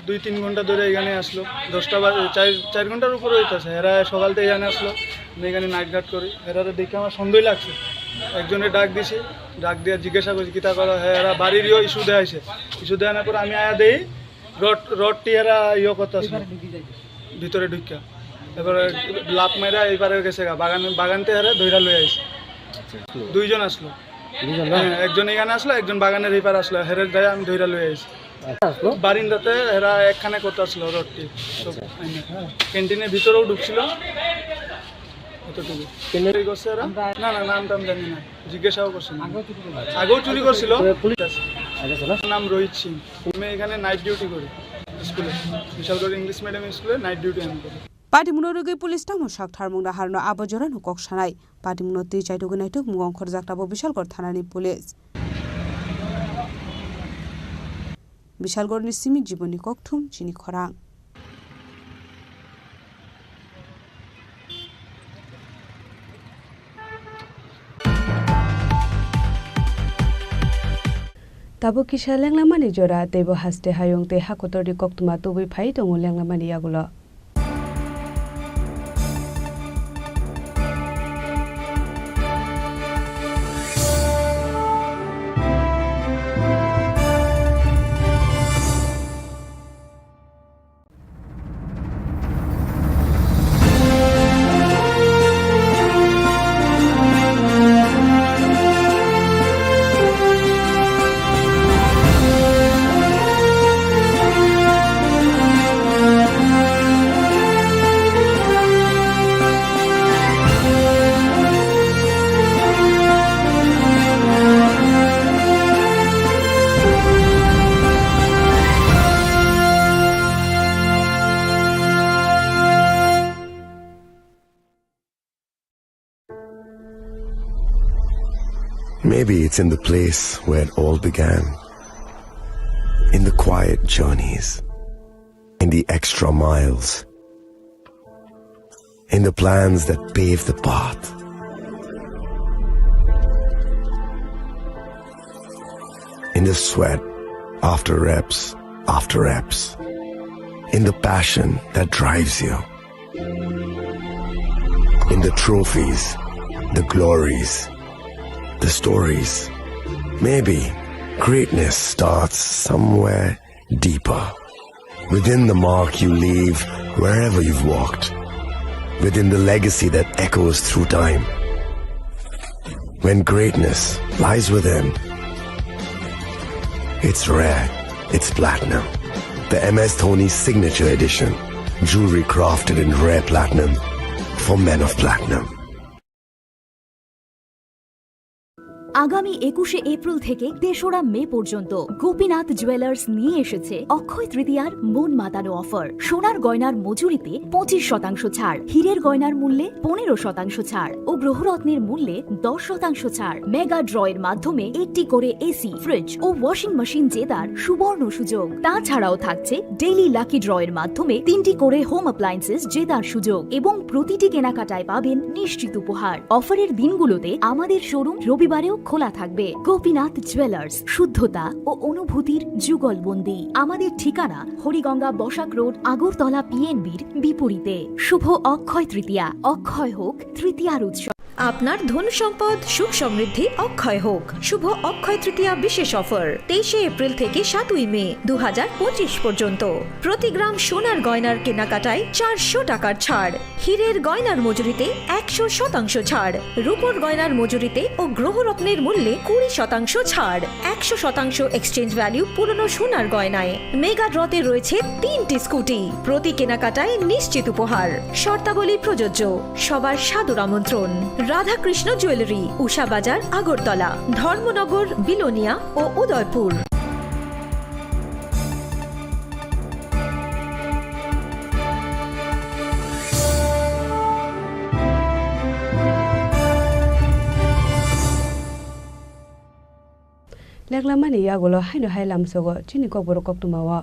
দুই তিন ঘন্টা ধরে এখানে আসলো, দশটা বাজে, চার, চার ঘন্টার উপরে হইতেছে। এরা সকাল থেকে এখানে আসলো, আমি এখানে নাইট গার্ড করি। এরা দেখে আমার সন্দেহ লাগছে, একজনের ডাক দিছি, ডাক দিয়ে জিজ্ঞাসা করছি, "কিতা করো?" হ্যাঁ, এরা বাড়ির ইয়ে ইস্যু দেওয়া হয়েছে। ইস্যু দেওয়ানোর পর আমি আয়া দেই, রড, রডটি এরা ইয়ে করতে আসলো, ভিতরে ঢুকিয়া। এবারে লাফ মাইরা এইবারে গেছে গা, বাগান, বাগানতে এরা ধইরা লই আইছে। দুইজন আসলো। দুইজন না? হ্যাঁ, একজন এখানে আসলো, একজন বাগানের এই পারে আসলো, হেরে যায় আমি ধইরা লই আইছি। আচ্ছা, আসলো? বারিন্দাতে এরা একখানে করতে আসলো রডটি। আচ্ছা। ক্যান্টিনের ভিতরেও ঢুকছিল। অতটুকু। ক্যান্টিন এই করছে এরা? না, না, নাম টাম জানি না। জিজ্ঞাসাও করছে না। আগেও চুরি করছিল। আগেও চুরি করছিল? তো পুলিশ আছে। আগে ছিল? নাম রোহিত সিং। আমি এখানে নাইট ডিউটি করি স্কুলে। বিশালগড় ইংলিশ মিডিয়াম স্কুলে নাইট ডিউটি আমি করি। Patimungno rwgwi police tamo sak tharmung naharno abo jorano kok sanai. Patimungno twi chaitugwi naitukmungo ongkhorjak tabuk Bishalgarh thanani police. Bishalgarhni simi Jibonni Kokthum, Chini Khorang. Tabuk kisa lenglamani jora, teibo haste hayung tei hakotorni koktwma tubui phai tongo lenglamani yagulo. Maybe it's in the place where it all began. In the quiet journeys, in the extra miles, in the plans that pave the path, in the sweat after reps after reps, in the passion that drives you. In the trophies, the glories, the stories. Maybe greatness starts somewhere deeper. Within the mark you leave wherever you've walked. Within the legacy that echoes through time. When greatness lies within, it's rare, it's platinum. The M S Dhoni Signature Edition. Jewelry crafted in rare platinum for men of platinum. আগামী একুশে এপ্রিল থেকে তেসরা মে পর্যন্ত গোপীনাথ জুয়েলার্স নিয়ে এসেছে অক্ষয় তৃতীয়ার মন মাতানো অফার। সোনার গয়নার মজুরিতে পঁচিশ শতাংশ ছাড়, হীরের গয়নার মূল্যে পনেরো শতাংশ ছাড় ও গ্রহরত্নের মূল্যে দশ শতাংশ ছাড়। মেগা ড্র এর মাধ্যমে একটি করে এসি, ফ্রিজ ও ওয়াশিং মেশিন জেতার সুবর্ণ সুযোগ। তাছাড়াও থাকছে ডেইলি লাকি ড্র এর মাধ্যমে তিনটি করে হোম অ্যাপ্লায়েন্সেস জেতার সুযোগ এবং প্রতিটি কেনাকাটায় পাবেন নিশ্চিত উপহার। অফারের দিনগুলোতে আমাদের শোরুম রবিবারেও খোলা থাকবে। গোপীনাথ জুয়েলার্স, শুদ্ধতা ও অনুভূতির যুগলবন্দি। আমাদের ঠিকানা হরিগঙ্গা বসাক রোড, আগরতলা পিএনবির বিপরীতে। শুভ অক্ষয় তৃতীয়া, অক্ষয় হোক তৃতীয়ার উৎসব। আপনার ধন সম্পদ সুখ সমৃদ্ধি অক্ষয় হোক। শুভ অক্ষয় তৃতীয়া বিশেষ অফার তেইশে এপ্রিল থেকে সাতই মে দু হাজার পঁচিশ পর্যন্ত। প্রতি গ্রাম সোনার গয়নার কেনাকাটায় চারশো টাকার ছাড়, হীরের গয়নার মজুরিতে একশো শতাংশ ছাড়, রূপোর গয়নার মজুরিতে ও গ্রহরত্নের মূল্যে কুড়ি শতাংশ ছাড়, একশো শতাংশ এক্সচেঞ্জ ভ্যালু পুরনো সোনার গয়নায়। মেগা ড্রতে রয়েছে তিনটি স্কুটি, প্রতি কেনাকাটায় নিশ্চিত উপহার। শর্তাবলী প্রযোজ্য। সবার সাদর আমন্ত্রণ। রাধাকৃষ্ণ জুয়েলারি, উষা বাজার, আগরতলা, ধর্মনগর, বিলোনিয়া ও Udaipur. Lenglamani yagulo haino hai lamsogo chini kokborok koktwmao.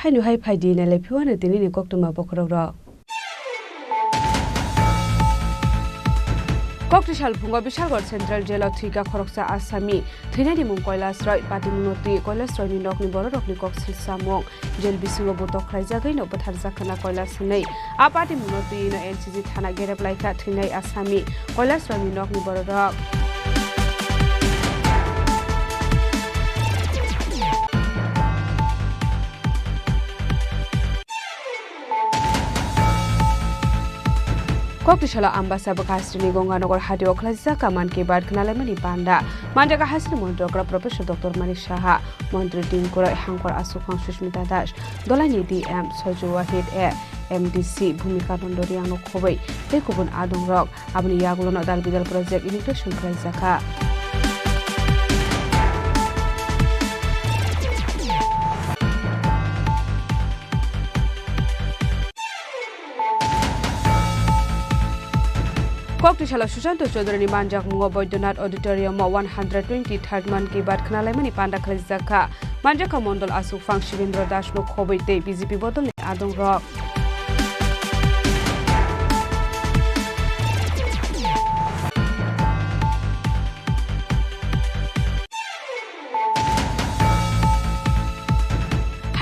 Haino hai phaidi nailai phiwano tinini koktwma bokhorokrok. Kokti salphungo Bishalgarh Central Jail o thwikha khoroksa Asami. Thwinani mung Kailash Roy, patimungno twi Kailash Royni nokni bororokni kok silsamung. Jail bisingo bo tokhraijagwino bwtharjak khna Kailash hwnwi. A patimungno twi no N C G thana gerep laikha thwinai Asami. Kailash Royni nokni bororok. Kokti salo Ambasa Bwkha Asrini Gonganagar hatio khlaijak Mann Ki Baat khnalaimani panda. Manjak Hasini Montri Okra Professor Doctor Manik Saha, Montri Tingkuroi Hangkor Aswkphang Sushmita Das, Dolaini D M Soju Wahid, A M D C Bhumika Nondo Riangno khobwi tei kubun adongrok. Aboni yagulono dal bidal project inauguration khlaijakha. Kokti salo Sushanta Chaudharyni manjakmungo Baidyanath Auditorium o one hundred twenty-third Mann Ki Baat khnalaimani panda khlaijakha. Manjakha Mondol Aswkphang Shibendra Dasno khobwi tei B J P bodolni adongrok.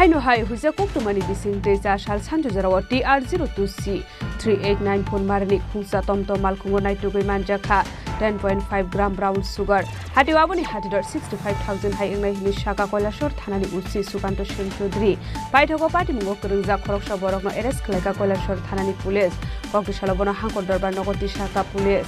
Haino hai huijak koktwmani bising tei cha sal sanjo jorao T R zero two C three eight nine four marini khungsa tomtom malkhungo naitugwi manjakha ten point five gram brown sugar. Hatio aboni hatidor sixty five thousand hai wngnai hwnwi saka Kailasor thanani O C Sukanto Sen Chaudhary. Paithago patimungo kwrwngjak khoroksa borokno arrest khlaikha Kailasor thanani police. Koktisalo bono hangkor dorbar nogo tisakha police.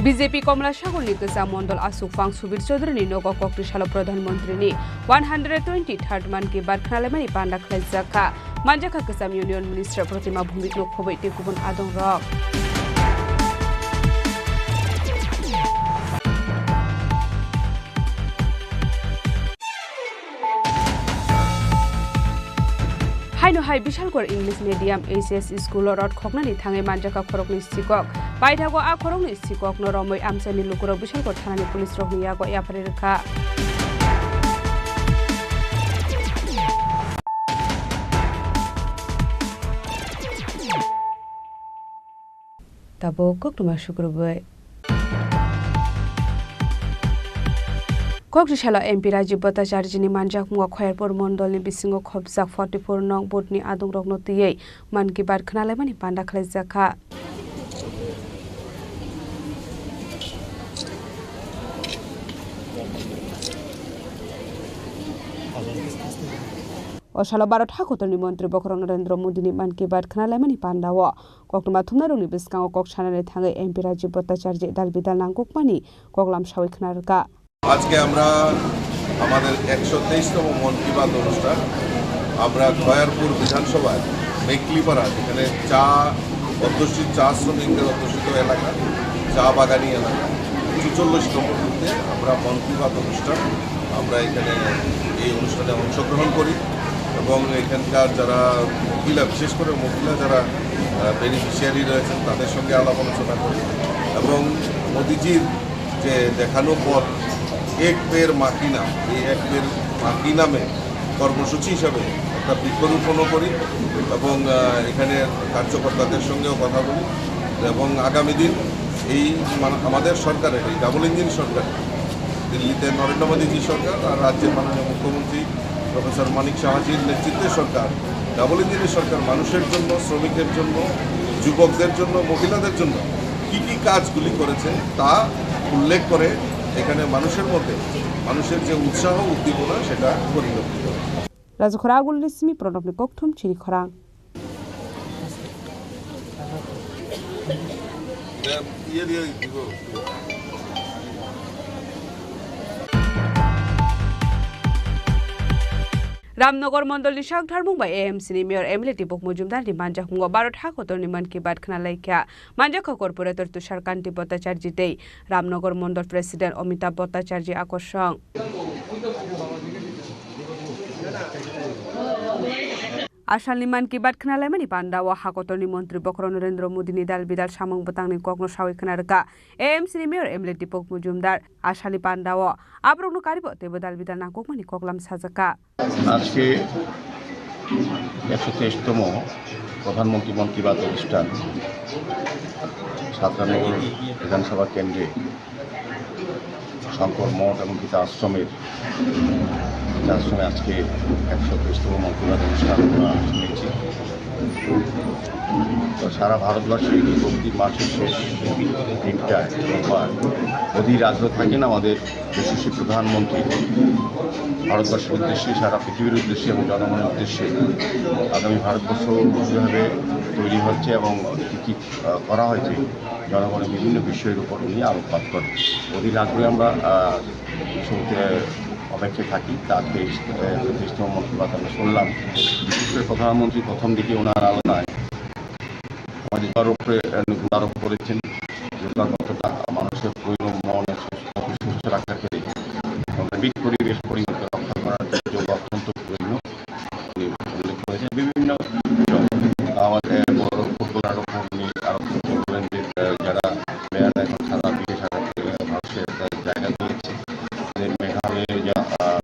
B J P Komlasagorni kwcham mondol aswk phang Subir Chaudharyni nogo koktisalo Pradhan Mantrini one hundred twenty-third Mann Ki Baat khnalaimani panda khlaijakha. Manjakha kwcham Union Minister Protima Bhowmikno khobwi tei kubun adongrok. Haino hai Bishalgarh English Medium H S school o rot khoknani thangwi manjakha khoroknwi sikok. Paithago a khoroknwi sikokno romwi amchaini lukurok Bishalgarh thanani police rokni yago yapharwi rwkha. Tabuk koktwma sukrubwi. Kokrisalo M P Rajiv Bhattacharjini manjakmungo Khoyarpur mondolni bisingo khopjak forty four nong boothni adongrokno twiwi Mann Ki Baat khnalaimani panda khlaijakha. O salo Bharat hakotorni montri bokhorok Narendra Modini Mann Ki Baat khnalaimani pandao koktwma thumnairokni bwskango kok sanani thangwi M P Rajiv Bhattacharya dal bidal nangkukmani koklam sawi khna rwkha. আজকে আমরা আমাদের একশো তেইশতম মন কি বাত অনুষ্ঠান, আমরা খয়ারপুর বিধানসভার মেকলিপাড়া, যেখানে চা অধ্যুষিত, চা শ্রমিকদের অধ্যুষিত এলাকা, চা বাগানি এলাকা, চুচল্লিশতম বুথে আমরা মন কি বাত অনুষ্ঠান, আমরা এখানে এই অনুষ্ঠানে অংশগ্রহণ করি এবং এখানকার যারা মহিলা, বিশেষ করে মহিলা যারা, আহ, বেনিফিশিয়ারি রয়েছেন, তাদের সঙ্গে আলাপ আলোচনা করি এবং মোদিজির যে দেখানো পথ, এক পেড় মা কি নাম, এই এক পেড় মা কি নামে কর্মসূচি হিসাবে একটা বৃক্ষরোপণও করি এবং, আহ, এখানে কার্যকর্তাদের সঙ্গেও কথা বলি এবং আগামী দিন এই মান-, আমাদের সরকারের, এই ডাবল ইঞ্জিন সরকার, দিল্লিতে নরেন্দ্র মোদীজি সরকার আর রাজ্যের মাননীয় মুখ্যমন্ত্রী প্রফেসর মানিক সাহাজির নেতৃত্বে সরকার, ডাবল ইঞ্জিনের সরকার মানুষের জন্য, শ্রমিকের জন্য, যুবকদের জন্য, মহিলাদের জন্য কি কি কাজগুলি করেছে তা উল্লেখ করে এখানে মানুষের মধ্যে মানুষের যে উৎসাহ উদ্দীপনা সেটা পরিলক্ষিত হয়। Rajakhora Agulni simi Pranabni kokthum chini khorang. Ramnagar mondolni sak tharmung bai A M C ni mayor M L A Dipok Mojumdarni manjakmungo Bharat hakotorni Mann Ki Baat khna laikha. Manjakha corporator Tushar Kanti Bhattacharjee tei Ramnagar mondol president Amitabh Bhattacharjee akorsong. Asalni Mann Ki Baat khna laimani pandao hakotorni montri bokhorok Narendra Modini dal bidal samung bwtangni kokno sawi khna rwkha A M C ni mayor M L A Dipok Mojumdar. Asalni pandao aborokno karibo teibo dal bidal nangkukmani koklam sajakha. আজকে একশো তেইশতম প্রধানমন্ত্রী মন কি বাত অনুষ্ঠান সাতরানগর বিধানসভা কেন্দ্রে শঙ্কর মঠ এবং গীতা আশ্রমের, গীতা আশ্রমে আজকে একশো তেইশতম মন কি বাত অনুষ্ঠান আমরা শুনেছি। তো সারা ভারতবর্ষে প্রতি মাসের শেষ দিনটায় রোববার মোদির আগ্রহ থাকেন আমাদের যশস্বী প্রধানমন্ত্রী ভারতবর্ষের উদ্দেশ্যে, সারা পৃথিবীর উদ্দেশ্যে এবং জনগণের উদ্দেশ্যে আগামী ভারতবর্ষ কীভাবে তৈরি হচ্ছে এবং কী কী, আহ, করা হয়েছে, জনগণের বিভিন্ন বিষয়ের উপর উনি আলোকপাত করেন। অধীর আগ্রহে আমরা, আহ, শুনতে অপেক্ষায় থাকি। তা আজকে এই, আহ, তেইশতম মন কি বাত আমরা শুনলাম। বিশেষ করে প্রধানমন্ত্রী প্রথম দিকে ওনার আলোচনায় আমাদের যোগার উপরে, আহ, গুরুত্ব আরোপ করেছেন। যোগা কতটা মানুষের প্রয়োজন, মন সুস্থ, সুস্থ রাখার ক্ষেত্রে এবং সার্বিক পরিবেশ পরিবর্তন রক্ষা করার ক্ষেত্রে যোগা অত্যন্ত প্রয়োজনীয়। উনি উল্লেখ করেছেন বিভিন্ন বিষয়। আমাদের বড় ফুটবলার উপর উনি আরো বলেন যে, আহ, যারা প্লেয়ার এখন সারা দেশে, সারা, আহ, ভারতে একটা জায়গা পেয়েছে। যে মেঘালয়ে যা, আহ,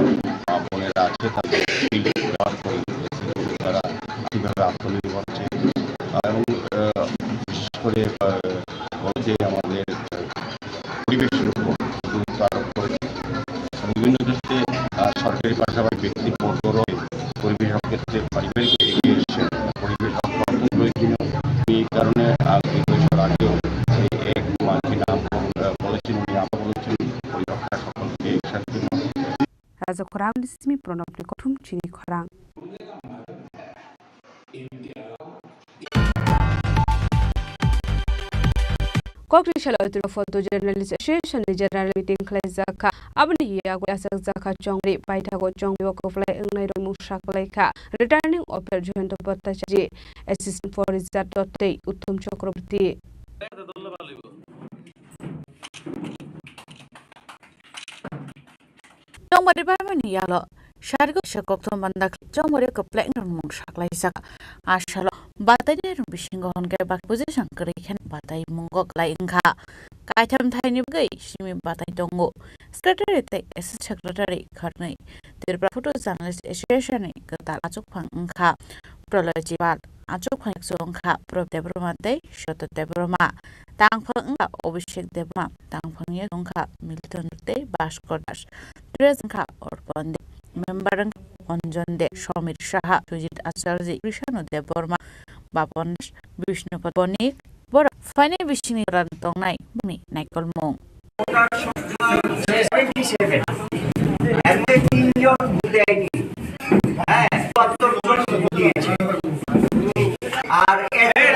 আহ, বোনেরা আছে, তাদের স্কিল ডেভেলপ করে দিয়েছে, তারা কিভাবে আত্মনির্ভর হচ্ছে। আহ, এবং, আহ, ব্যক্তির পরিবারকে এগিয়ে এসে পরিবেশ রক্ষার্থে প্রয়োজনীয়। এই কারণে আজ দুই বছর আগেও এই এক মার্চে নাম, আহ, বলেছেন, উনি আবার বলেছেন, পরিবেশ রক্ষা সকলকে একসাথে। Raja Khorang ni simi Pranab ni kothum chini khorang. Kokri salo Tripura Photo Journalist Association ni general meeting khlaijak kha. Aboni yago achak jakha chongri paithago chongri o kwplai wngnai rok mung saklai kha. Returning officer Jayanta Bhattacharya, Assistant Forester Dottai, Uttam Chakraborty. Chongmari paimani yalo, sargo kisa kokthum mandak, chongmari kwplai wngmung saklaijak. Asalo, batai ni rung bisingo hwnke bak position kwrwi khe batai mungo kwlai wngkha. Kaitham thaini bagwi simi batai tongo. Secretary tei Assistant Secretary kharnwi Tripura Photo Journalist Association ni kwtal achukphang wngkha. Proloy Chibal, achukphang wngkha Prabit Debbarma tei Shoto Debbarma. Tangphang wngkha Abhishek Debbarma, tangphang yak wngkha Milton tei Bhaskar Das. Treasurer wngkha Orpon De, member wngkha Anjan De, Samir Saha, Sujit Acharya, Krishna Debbarma, Bapan Das, Bishnu Bonik, borok phainai bisingni jora tongnai bini naikolmung. Seventy seven. এমনি তিনজন ভোট দেয়নি। হ্যাঁ, চুয়াত্তর জন ভোট দিয়েছে। আর এর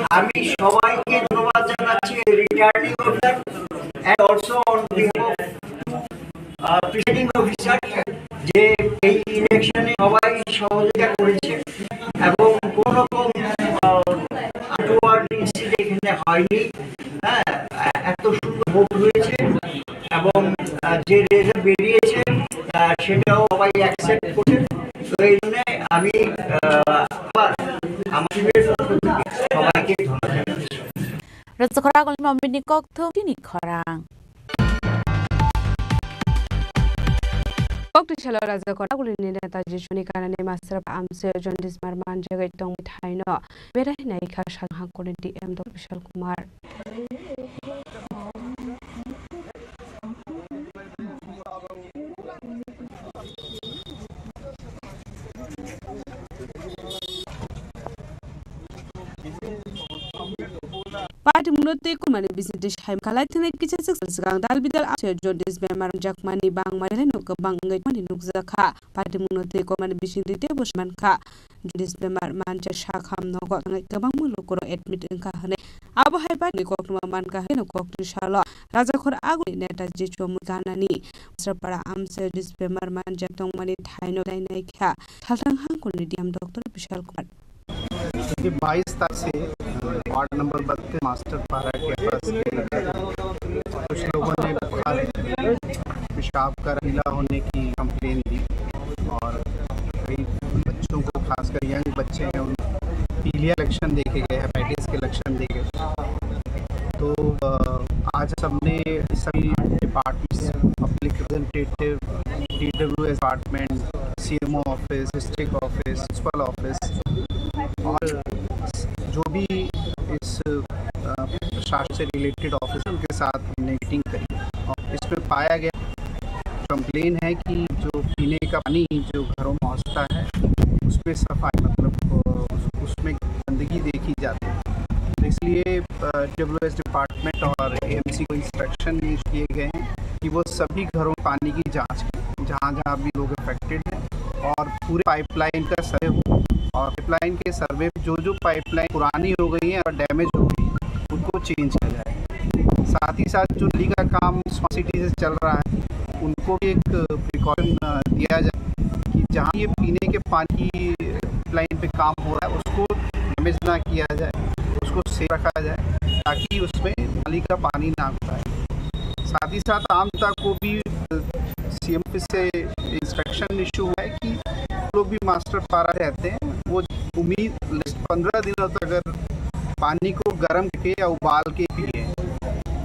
আমি সবাইকে ধন্যবাদ জানাচ্ছি, returning officer and also on behalf of, uh, presiding officer, যে এই ইলেকশনে সবাই সহযোগিতা করেছে এবং কোনো রকম, আহ, আনটুয়ার্ড ইনসিডেন্ট এখানে হয়নি। হ্যাঁ, এত সুন্দর ভোট হয়েছে এবং, আহ, যে রেজাল্ট বেরিয়েছে, আহ, সেটাও সবাই অ্যাকসেপ্ট করছে। তো এই জন্য আমি, আহ, আবার আমার টিমের পক্ষ থেকে সবাইকে ধন্যবাদ জানাচ্ছি। Raja Khorang ni mamini kokthum chini khorang. Kokthum salo Raja Khorang ni neta Jisuni kanani master amse John Dismar manjagwi tongwi thaino berai naikha Sanghangkuni D M Doctor Bishal Kumar. Party mungno tei kumani bisingtwi sai kalai thwngnai kisa swk swkang dal bidal amse jaundice bemar jakmani bangma relaino kwbang wngwi tongmani nukjakha. Party mungno tei kumani bisingtwi teibo sai mankha. Jaundice bemar mancha sakham nogo thangwi kwbangma lukurok admit wngkha hwnwi. Abo hai bagwi koktwma mankha hwnwi kokthum salo Raja Khorang ni neta Jisuni kanani Srapara amse jaundice bemar manjak tongmani thaino naikha Salthang Hangkuni D M Doctor Bishal Kumar. क्योंकि बाईस तारीख से ward number बत्तीस मास्टर पारा के पास कुछ लोगों ने बुखार, पेशाब का पीला होने की कंप्लेन दी और कई बच्चों को, खासकर यंग बच्चे हैं, उन पीलिया लक्षण देखे गए, हेपेटाइटिस के लक्षण देखे गए। तो, अ, आज सबने सभी departments, public representative, DWS department, CMO office, district office, principal office और जो भी इस, अ, प्रशासन से रिलेटेड ऑफिस, उनके साथ हमने मीटिंग करी और इसमें पाया गया, कंप्लेन है कि जो पीने का पानी जो घरों में पहुंचता है, उसमें सफाई, मतलब, अ, उस-, उसमें गंदगी देखी जाती है। तो इसलिए, अ, डब्ल्यूएस डिपार्टमेंट और एएमसी को इंस्ट्रक्शन किए गए हैं कि वो सभी घरों में पानी की जांच करें, जहाँ-जहाँ भी लोग अफेक्टेड हैं, और पूरे पाइपलाइन का सर्वे हो और पाइपलाइन के सर्वे में जो-जो पाइपलाइन पुरानी हो गई है और डैमेज हो गई, उनको चेंज किया जाए। साथ ही साथ जो नली का काम स्मार्ट सिटी से चल रहा है, उनको भी एक प्रिकॉशन, अ, दिया जाए कि जहाँ ये पीने के पानी की लाइन पे काम हो रहा है, उसको डैमेज ना किया जाए, उसको सेफ रखा जाए, ताकि उसमें नाली का पानी ना आए। साथ ही साथ आम जनता को भी, अ, सीएम ऑफिस से इंस्ट्रक्शन इशू हुआ है कि लोग भी मास्टर पारा रहते हैं, वो उम्मीद पंद्रह दिनों तक अगर पानी को गर्म करके या उबाल के पिए।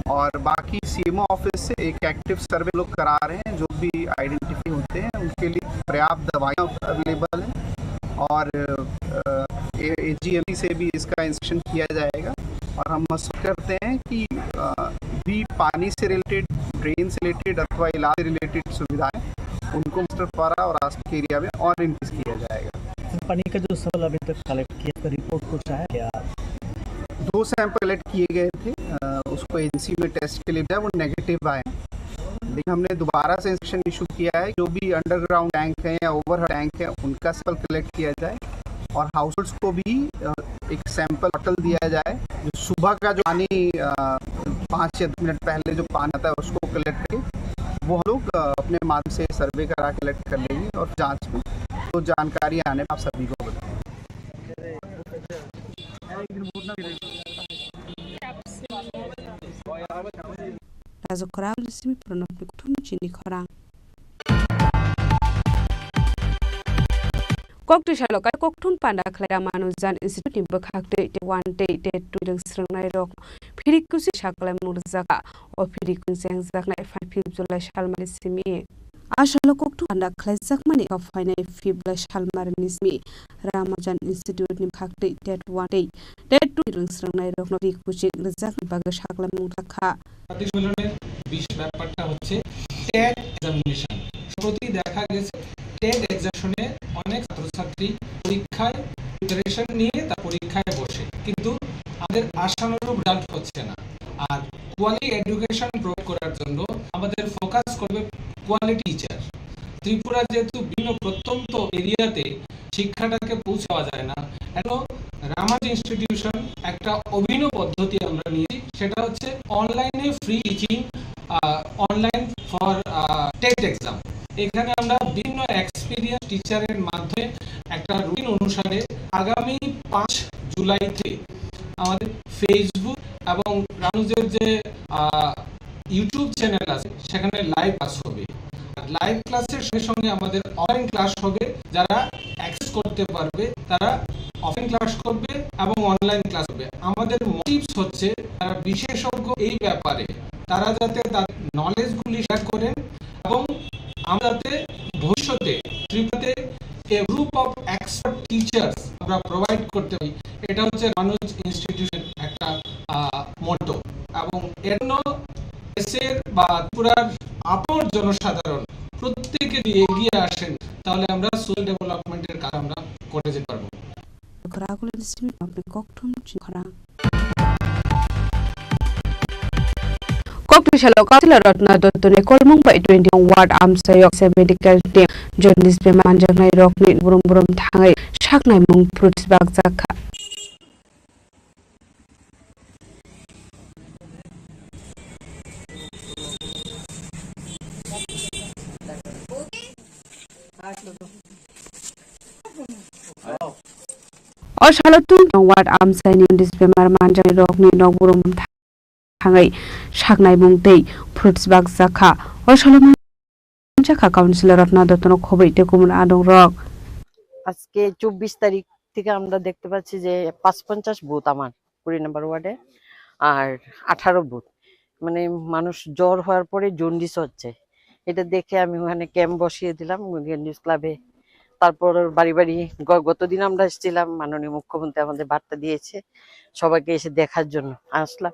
और बाकी सीएमओ ऑफिस से एक एक्टिव सर्वे लोग करा रहे हैं, जो भी आइडेंटिफाई होते हैं उनके लिए पर्याप्त दवाइयाँ अवेलेबल हैं और, अ, ए-, एजीएमसी से भी इसका इंस्ट्रक्शन किया जाएगा। और हम उम्मीद करते हैं कि, अ, भी पानी से रिलेटेड, ड्रेन से रिलेटेड अथवा इलाज से रिलेटेड सुविधाएं उनको मास्टर पारा और आसपास के एरिया में और इंक्रीज किया जाएगा। सर, पानी का जो सैंपल अभी तक कलेक्ट किया, उसका रिपोर्ट कुछ आया क्या? दो सैंपल कलेक्ट किए गए थे, अ, उसको एजेंसी में टेस्ट के लिए भेजा, वो नेगेटिव आए हैं। लेकिन हमने दोबारा से इंस्ट्रक्शन इशू किया है, जो भी अंडरग्राउंड टैंक हैं या ओवरहेड टैंक हैं, उनका सैंपल कलेक्ट किया जाए और हाउसहोल्ड्स को भी, अ, एक सैंपल बॉटल दिया जाए, जो सुबह का जो पानी, अ, पाँच या दस मिनट पहले जो पानी आता है, उसको कलेक्ट करके वो हम लोग, अ, अपने माध्यम से सर्वे करा, कलेक्ट कर लेंगे और जांच में तो जानकारी आने पर आप सभी को बताएंगे। Rajok Khorang ni simi Pranab ni kuthum chini khorang. Koktwi salo kai kokthum panda khlai Ramanujan Institute ni bwkhak tei tei one tei tei two rwng srwngnai rok phiri kusi saklai mung rwjak kha. O phiri kusi chengjaknai five July salmani simi. A salo kokthum panda khlaijakmani kha phainai fifth July salmani simi Ramanujan Institute ni bwkhak tei tet one tei tet two rwng srwngnai rokno ri kuching rwjakni bagwi saklamung rwkha. জাতীয় সম্মেলনের বিশেষ ব্যাপারটা হচ্ছে TET examination. সম্প্রতি দেখা গেছে টেট এক্সামিনেশনে অনেক ছাত্রছাত্রী পরীক্ষায় প্রিপারেশন নিয়ে তা পরীক্ষায় বসে, কিন্তু আমাদের আশানুরূপ রেজাল্ট হচ্ছে না। আর কোয়ালিটি এডুকেশন প্রোভাইড করার জন্য আমাদের ফোকাস করবে কোয়ালিটি টিচার। ত্রিপুরা যেহেতু বিভিন্ন প্রত্যন্ত এরিয়াতে শিক্ষাটাকে পৌঁছাওয়া যায় না, এখনো রামানুজ ইনস্টিটিউশন একটা অভিনব পদ্ধতি আমরা নিয়েছি, সেটা হচ্ছে অনলাইনে free teaching, online for TET exam. এখানে আমরা বিভিন্ন এক্সপিরিয়েন্স টিচারের মাধ্যমে একটা রুটিন অনুসারে আগামী পাঁচ জুলাই থেকে আমাদের ফেসবুক এবং রানুজের যে আহ, ইউটিউব চ্যানেল আছে, সেখানে লাইভ ক্লাস হবে। আর লাইভ ক্লাসের সঙ্গে সঙ্গে আমাদের অফলাইন ক্লাস হবে। যারা অ্যাক্সেস করতে পারবে, তারা অফলাইন ক্লাস করবে এবং অনলাইন ক্লাস হবে। আমাদের মোটিভস হচ্ছে যারা বিশেষজ্ঞ এই ব্যাপারে, তারা যাতে তার নলেজগুলি শেয়ার করেন এবং আমরা যাতে ভবিষ্যতে ত্রিপুরাতে এ গ্রুপ অফ এক্সপার্ট টিচার্স আমরা প্রোভাইড করতে পারি, এটা হচ্ছে রামানুজ ইনস্টিটিউশন একটা মোটো। এবং এর জন্য দেশের বা ত্রিপুরার আপামর জনসাধারণ প্রত্যেকে যদি এগিয়ে আসেন, তাহলে আমরা সোশ্যাল ডেভেলপমেন্টের কাজ আমরা করে যেতে পারবো। Khorang ni simi kokthum chini khorang. Koktwi salo Councillor Ratna Dotto ni kolmung bai twenty ward amchayok se medical team jaundice bemar manjaknai rokni burum burum thangwi saknai mung fruits bakjak kha. O salo tun ward amchai ni jaundice bemar manjaknai rokni nokburum thangwi saknai mung tei fruits bakjak kha. O salo manjakha Councillor Ratna Dotto no khobwi tei kumuna adong rok. আজকে চব্বিশ তারিখ থেকে আমরা দেখতে পাচ্ছি যে পাঁচপঞ্চাশ বুথ আমার কুড়ি নম্বর ওয়ার্ডে, আর আঠারো বুথ, মানে মানুষ জ্বর হওয়ার পরে জন্ডিস হচ্ছে। এটা দেখে আমি ওখানে ক্যাম্প বসিয়ে দিলাম জন্ডিস ক্লাবে। তারপর বাড়ি বাড়ি গ-, গত দিন আমরা এসেছিলাম, মাননীয় মুখ্যমন্ত্রী আমাদের বার্তা দিয়েছে সবাইকে এসে দেখার জন্য আসলাম।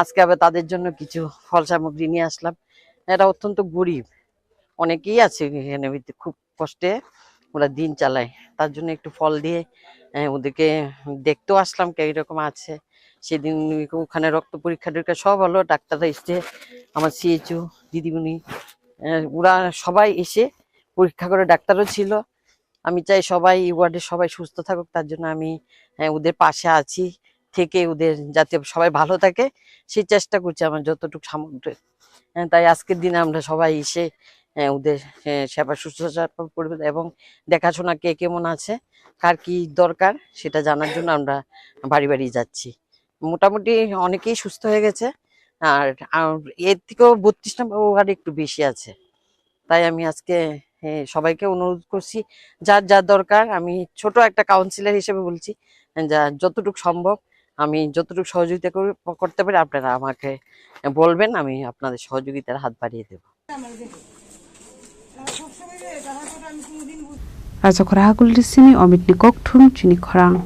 আজকে আবার তাদের জন্য কিছু ফল সামগ্রী নিয়ে আসলাম। এরা অত্যন্ত গরিব, অনেকেই আছে এখানে খুব কষ্টে ওরা দিন চালায়, তার জন্য একটু ফল দিয়ে, আহ, ওদেরকে দেখতেও আসলাম কিরকম আছে। সেদিন ওখানে রক্ত পরীক্ষা টরীক্ষা সব হলো, ডাক্তাররা এসছে, আমার সিএইচও দিদিমণি, আহ, ওরা সবাই এসে পরীক্ষা করে, ডাক্তারও ছিল। আমি চাই সবাই, এই ওয়ার্ডের সবাই সুস্থ থাকুক, তার জন্য আমি, আহ, ওদের পাশে আছি, থেকে ওদের যাতে সবাই ভালো থাকে, সেই চেষ্টা করছি আমার যতটুকু সামর্থ্য। আহ, তাই আজকের দিনে আমরা সবাই এসে, আহ, ওদের, আহ, সেবা শুশ্রূষা করবে এবং দেখাশোনা কে কেমন আছে, কার কি দরকার, সেটা জানার জন্য আমরা বাড়ি বাড়ি যাচ্ছি। মোটামুটি অনেকেই সুস্থ হয়ে গেছে। আর, আর এর থেকেও বত্রিশ নম্বর ওয়ার্ডে একটু বেশি আছে। তাই আমি আজকে, এ, সবাইকে অনুরোধ করছি, যার যার দরকার, আমি ছোট একটা কাউন্সিলর হিসেবে বলছি, যা যতটুকু সম্ভব আমি যতটুকু সহযোগিতা করি, করতে পারি, আপনারা আমাকে বলবেন, আমি আপনাদের সহযোগিতার হাত বাড়িয়ে দেব। Rajakhor Hakuldi simi Omit ni kokthum chini khorang.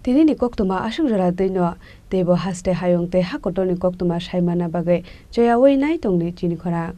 Tinini koktwma aswk jora twino teibo haste hayung tei ha kotorni koktwma saimana bagwi choyaui nai tongdi chini khorang.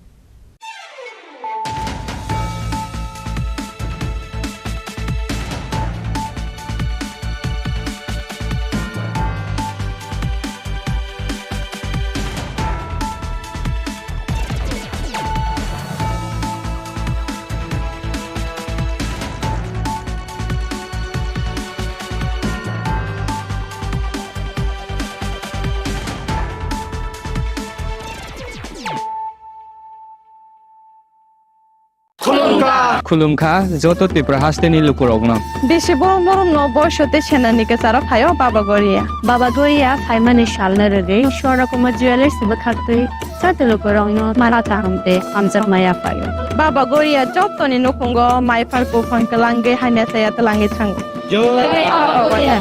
Khulumkha. Khulumkha joto Tripura hasteni lukurokno. Bisi borok norokno boiso tei senani kwcharo phaio Baba Goria. Baba Goria phaimani salno rwgwi Swarnakumar Jewellers bwkhaktwi joto lukurokno mala kaham tei hamjakma yaphaio. Baba Goria jotoni nukhungo maiphar buphang kwlangwi hamya chaya twlangwi thango. Jai Baba Goria.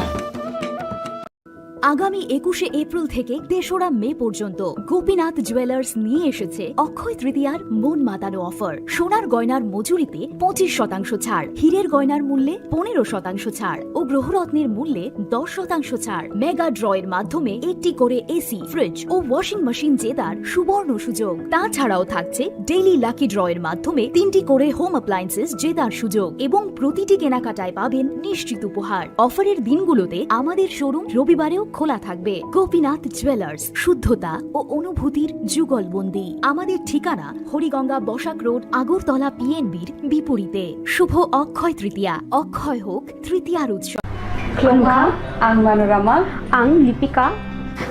আগামী একুশে এপ্রিল থেকে তেসরা মে পর্যন্ত গোপীনাথ জুয়েলার্স নিয়ে এসেছে অক্ষয় তৃতীয়ার মন মাতানো অফার। সোনার গয়নার মজুরিতে পঁচিশ শতাংশ ছাড়, হীরের গয়নার মূল্যে পনেরো শতাংশ ছাড় ও গ্রহরত্নের মূল্যে দশ শতাংশ ছাড়। মেগা ড্রয়ের মাধ্যমে একটি করে এসি, ফ্রিজ ও ওয়াশিং মেশিন জেতার সুবর্ণ সুযোগ। তাছাড়াও থাকছে ডেইলি লাকি ড্রয়ের মাধ্যমে তিনটি করে হোম অ্যাপ্লায়েন্সেস জেতার সুযোগ এবং প্রতিটি কেনাকাটায় পাবেন নিশ্চিত উপহার। অফারের দিনগুলোতে আমাদের শোরুম রবিবারেও খোলা থাকবে। গোপীনাথ জুয়েলার্স, শুদ্ধতা ও অনুভূতির যুগলবন্দি। আমাদের ঠিকানা হরিগঙ্গা বসাক রোড, আগরতলা পিএনবির বিপরীতে। শুভ অক্ষয় তৃতীয়া, অক্ষয় হোক তৃতীয়ার উৎসব। Khulumkha, ang Manorama. Ang Lipika.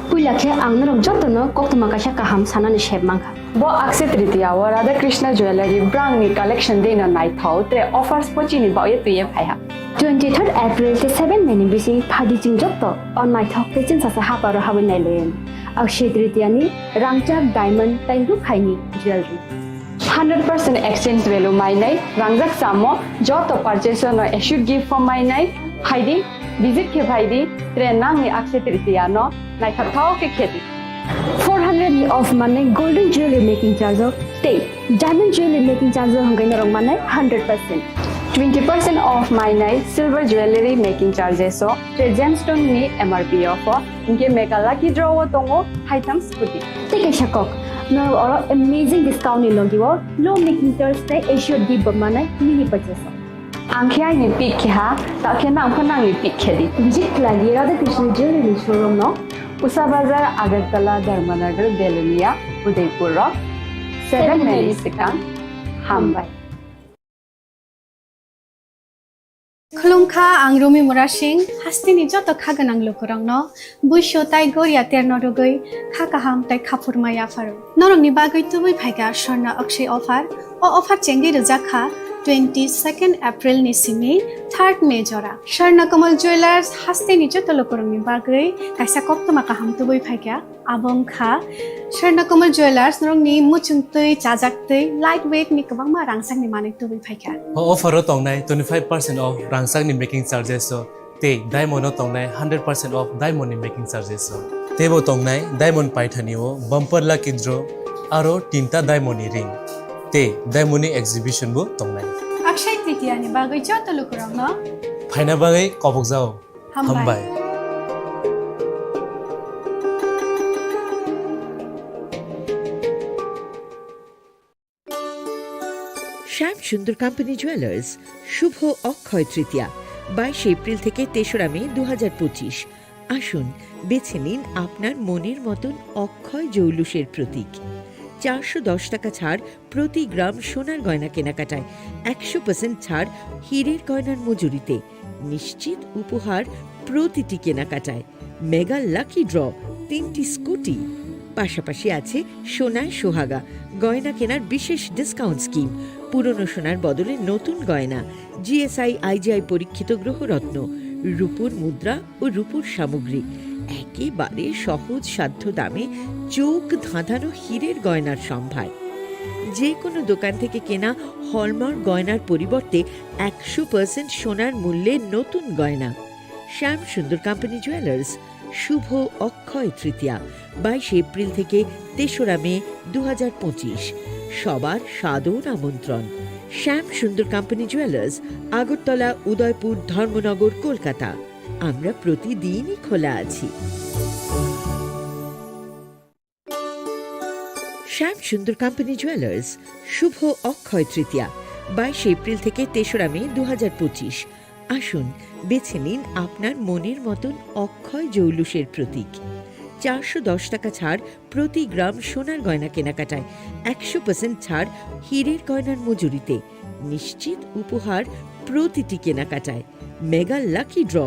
Puila khe ang norok jotono koktwma kaisa kaham sanani sep mankha. Bo Akshaya Tritiya o Radha Krishna Jewellery brangni collection dino naithok tre offers bo chini baoye twiye phaiha. Twenty third April tei seven May ni bising phadi chwng joto o naithok tei chwngsasa haparo habwi nailayan. Akshaya Tritiya ni rangchak diamond tei rukhaini jewellery. Hundred percent exchange value mainai rangjak chamo joto purchase no assured gift form mainai phaidi. Visit khe phaidi, tre nangni Akshaya Tritiya no naithokthok khe khedi. Four hundred ni off mannai golden jewelry making charge o tei diamond jewelry making charge o hwnkhe norok mannai hundred percent. Twenty percent off mainai silver jewelry making charges o tei gemstone ni M R P o pho hwnkhe mega lucky draw o tongo haitham scooty. Tei kaisa kok, norok oro amazing discount ni logi o low making charge tei assured gift bo mannai mini purchase o. Ang khe aini pick khe ha, ta khe nang pho nangni pick khe di. Visit khlai di Radha Krishna Jewellery showroom no. Usa Bazar, Agartala, Dharmanagar, Belonia, Udaipur rok. Seven May ni swkang. Hambai. Khulumkha, ang Rumi Murasing, hasteni joto kha gwnang lukurokno buisu tai goria terno rwgwi kha kaham tai khaphurma yapharo. Norokni bagwi tubui phaikha Swarna Akshaya offer. O offer chengwi rwjak kha twenty second April ni simi third May jora. Swarna Kamal Jewellers hasteni joto lukurokni bagwi kaisa koktwma kaham tubui phaikha. Abo wngkha Swarna Kamal Jewellers norokni muchung twi, chajak twi, light weight ni kwbangma rangchakni manwi tubui phaikha. O offer o tongnai twenty five percent off rangchakni making charges o tei diamond o tongnai hundred percent off diamond ni making charges o. Teibo tongnai diamond paithani o bumper lucky draw aro tinta diamond ni ring tei diamond ni exhibition bo tongnai. Akshaya Tritiya ni bagwi joto lukurokno phaina bagwi kobokjao. Hambai. Hambai. শ্যাম সুন্দর company jewellers, শুভ অক্ষয় তৃতীয়া, বাইশে এপ্রিল থেকে তেসরা মে দু হাজার পঁচিশ। আসুন, বেছে নিন আপনার মনের মতন অক্ষয় জৌলুসের প্রতীক। চারশো দশ টাকা ছাড় প্রতি গ্রাম সোনার গয়না কেনাকাটায়, একশো পার্সেন্ট ছাড় হীরের গয়নার মজুরিতে, নিশ্চিত উপহার প্রতিটি কেনাকাটায়, মেগা লাকি ড্র, তিনটি স্কুটি, পাশাপাশি আছে সোনায় সোহাগা, গয়না কেনার বিশেষ ডিসকাউন্ট স্কিম, পুরনো সোনার বদলে নতুন গয়না, জিএসআই আইজিআই পরীক্ষিত গ্রহরত্ন, রূপোর মুদ্রা ও রূপোর সামগ্রী, একেবারে সহজ সাধ্য দামে চোখ ধাঁধানো হীরের গয়নার সম্ভার। যে কোনো দোকান থেকে কেনা হলমার্ক গয়নার পরিবর্তে একশো পার্সেন্ট সোনার মূল্যে নতুন গয়না। শ্যাম সুন্দর কোম্পানি জুয়েলার্স, শুভ অক্ষয় তৃতীয়া, বাইশে এপ্রিল থেকে তেসরা মে দু হাজার পঁচিশ। সবার সাদর আমন্ত্রণ। শ্যাম সুন্দর কোম্পানি জুয়েলার্স, আগরতলা, উদয়পুর, ধর্মনগর, কলকাতা। আমরা প্রতিদিনই খোলা আছি। শ্যাম সুন্দর কোম্পানি জুয়েলার্স, শুভ অক্ষয় তৃতীয়া, বাইশে এপ্রিল থেকে তেসরা মে দু হাজার পঁচিশ। আসুন, বেছে নিন আপনার মনের মতন অক্ষয় জৌলুসের প্রতীক। চারশো দশ টাকা ছাড় প্রতি গ্রাম সোনার গয়না কেনাকাটায়, একশো পার্সেন্ট ছাড় হীরের গয়নার মজুরিতে, নিশ্চিত উপহার প্রতিটি কেনাকাটায়, মেগা লাকি ড্র,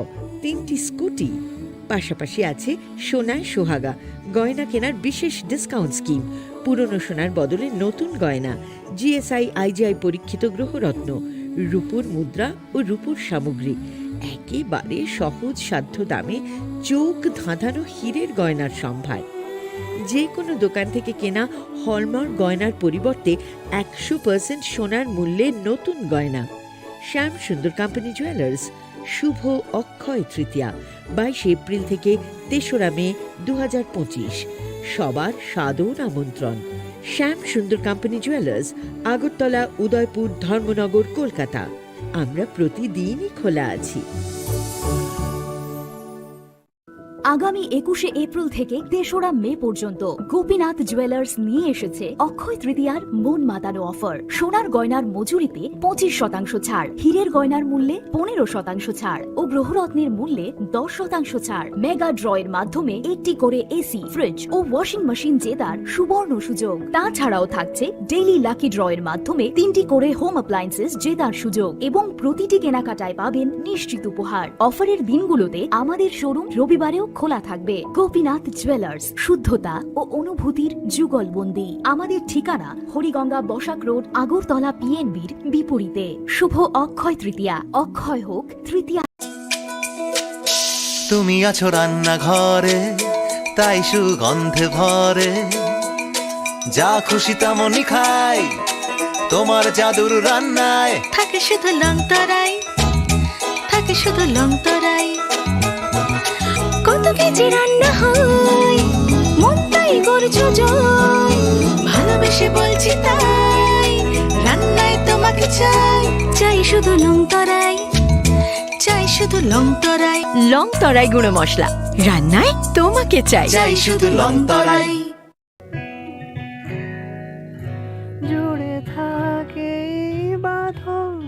তিনটি স্কুটি। পাশাপাশি আছে সোনায় সোহাগা, গয়না কেনার বিশেষ ডিসকাউন্ট স্কিম, পুরনো সোনার বদলে নতুন গয়না, জিএসআই আইজিআই পরীক্ষিত গ্রহরত্ন, রূপোর মুদ্রা ও রূপোর সামগ্রী, একেবারে সহজ সাধ্য দামে চোখ ধাঁধানো হীরের গয়নার সম্ভার। যে কোনো দোকান থেকে কেনা হলমার্ক গয়নার পরিবর্তে একশো পার্সেন্ট সোনার মূল্যে নতুন গয়না। শ্যাম সুন্দর কোম্পানি জুয়েলার্স, শুভ অক্ষয় তৃতীয়া, বাইশে এপ্রিল থেকে তেসরা মে দু হাজার পঁচিশ। সবার সাদর আমন্ত্রণ। শ্যাম সুন্দর কোম্পানি জুয়েলার্স, আগরতলা, উদয়পুর, ধর্মনগর, কলকাতা। আমরা প্রতিদিনই খোলা আছি। আগামী একুশে এপ্রিল থেকে তেসরা মে পর্যন্ত গোপীনাথ জুয়েলার্স নিয়ে এসেছে অক্ষয় তৃতীয়ার মন মাতানো অফার। সোনার গয়নার মজুরিতে পঁচিশ শতাংশ ছাড়, হীরের গয়নার মূল্যে পনেরো শতাংশ ছাড় ও গ্রহরত্নের মূল্যে দশ শতাংশ ছাড়। মেগা ড্র এর মাধ্যমে একটি করে এসি, ফ্রিজ ও ওয়াশিং মেশিন জেতার সুবর্ণ সুযোগ। তাছাড়াও থাকছে ডেইলি লাকি ড্র এর মাধ্যমে তিনটি করে হোম অ্যাপ্লায়েন্সেস জেতার সুযোগ এবং প্রতিটি কেনাকাটায় পাবেন নিশ্চিত উপহার। অফারের দিনগুলোতে আমাদের শোরুম রবিবারেও খোলা থাকবে। গোপীনাথ জুয়েলার্স, শুদ্ধতা ও অনুভূতির যুগলবন্দি। আমাদের ঠিকানা হরিগঙ্গা বসাক রোড, আগরতলা পিএনবির বিপরীতে। শুভ অক্ষয় তৃতীয়া, অক্ষয় হোক তৃতীয়া। তুমি আছো রান্নাঘরে, তাই সুগন্ধে ভরে। যা খুশি তেমনই খাই তোমার জাদুর রান্নায়। থাকে শুধু লং তরাই, থাকে শুধু লং তরাই। কত কেজি রান্না হয়, মনটাই করছো জয়। ভালোবেসে বলছি তাই, রান্নায় তোমাকে চাই। চাই শুধু লং তরাই, চাই শুধু লং তরাই। লং তরাই গুঁড়ো মশলা, রান্নায় তোমাকে চাই। চাই শুধু লং তরাই। জুড়ে থাকে এই বাঁধন,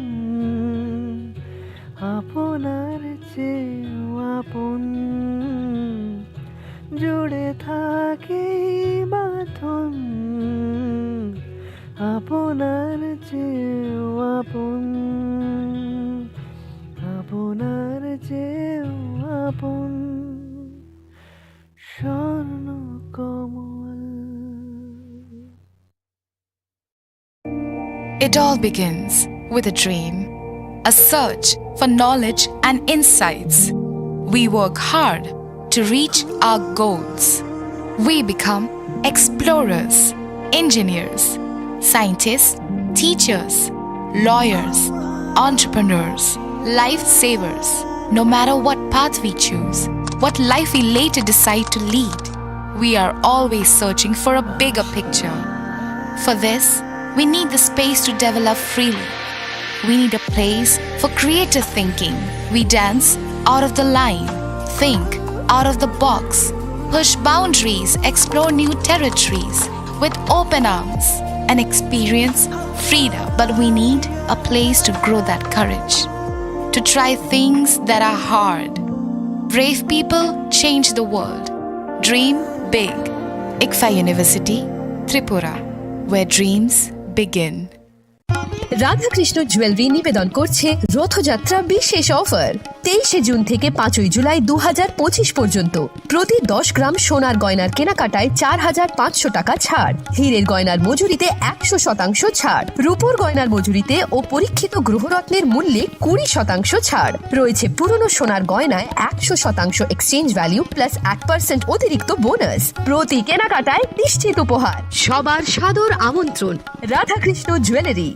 আপনার চেয়েও আপন। জুড়ে থাকে এই বাঁধন, আপনার চেয়েও আপন, আপনার চেয়েও আপন। স্বর্ণ কমল। It all begins with a dream, a search for knowledge and insights. We work hard to reach our goals. We become explorers, engineers, scientists, teachers, lawyers, entrepreneurs, lifesavers. No matter what path we choose, what life we later decide to lead, we are always searching for a bigger picture. For this, we need the space to develop freely. We need a place for creative thinking. We dance out of the line, think out of the box, push boundaries, explore new territories with open arms, and experience freedom. But we need a place to grow that courage, to try things that are hard. Brave people change the world. Dream big. ICFAI University, Tripura, where dreams begin. Radhakrishna jewellery নিবেদন করছে রথযাত্রা বিশেষ অফার। তেইশে জুন থেকে পাঁচই জুলাই দু হাজার পঁচিশ পর্যন্ত প্রতি দশ গ্রাম সোনার গয়নার কেনাকাটায় চার হাজার পাঁচশো টাকা ছাড়, হীরের গয়নার মজুরিতে একশো শতাংশ ছাড়, রূপোর গয়নার মজুরিতে ও পরীক্ষিত গ্রহরত্নের মূল্যে কুড়ি শতাংশ ছাড় রয়েছে। পুরনো সোনার গয়নায় একশো শতাংশ এক্সচেঞ্জ ভ্যালু প্লাস এক পার্সেন্ট অতিরিক্ত বোনাস। প্রতি কেনাকাটায় নিশ্চিত উপহার। সবার সাদর আমন্ত্রণ। Radhakrishna jewellery.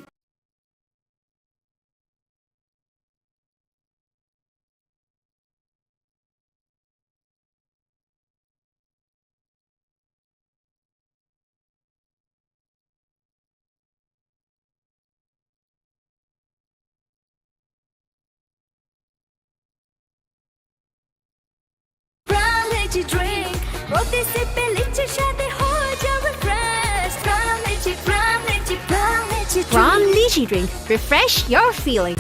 Lychee drink, proti sip e lychee shade ho jao refresh. Pran Lychee, Pran Lychee, Pran Lychee drink. Pran Lychee drink. Refresh your feeling.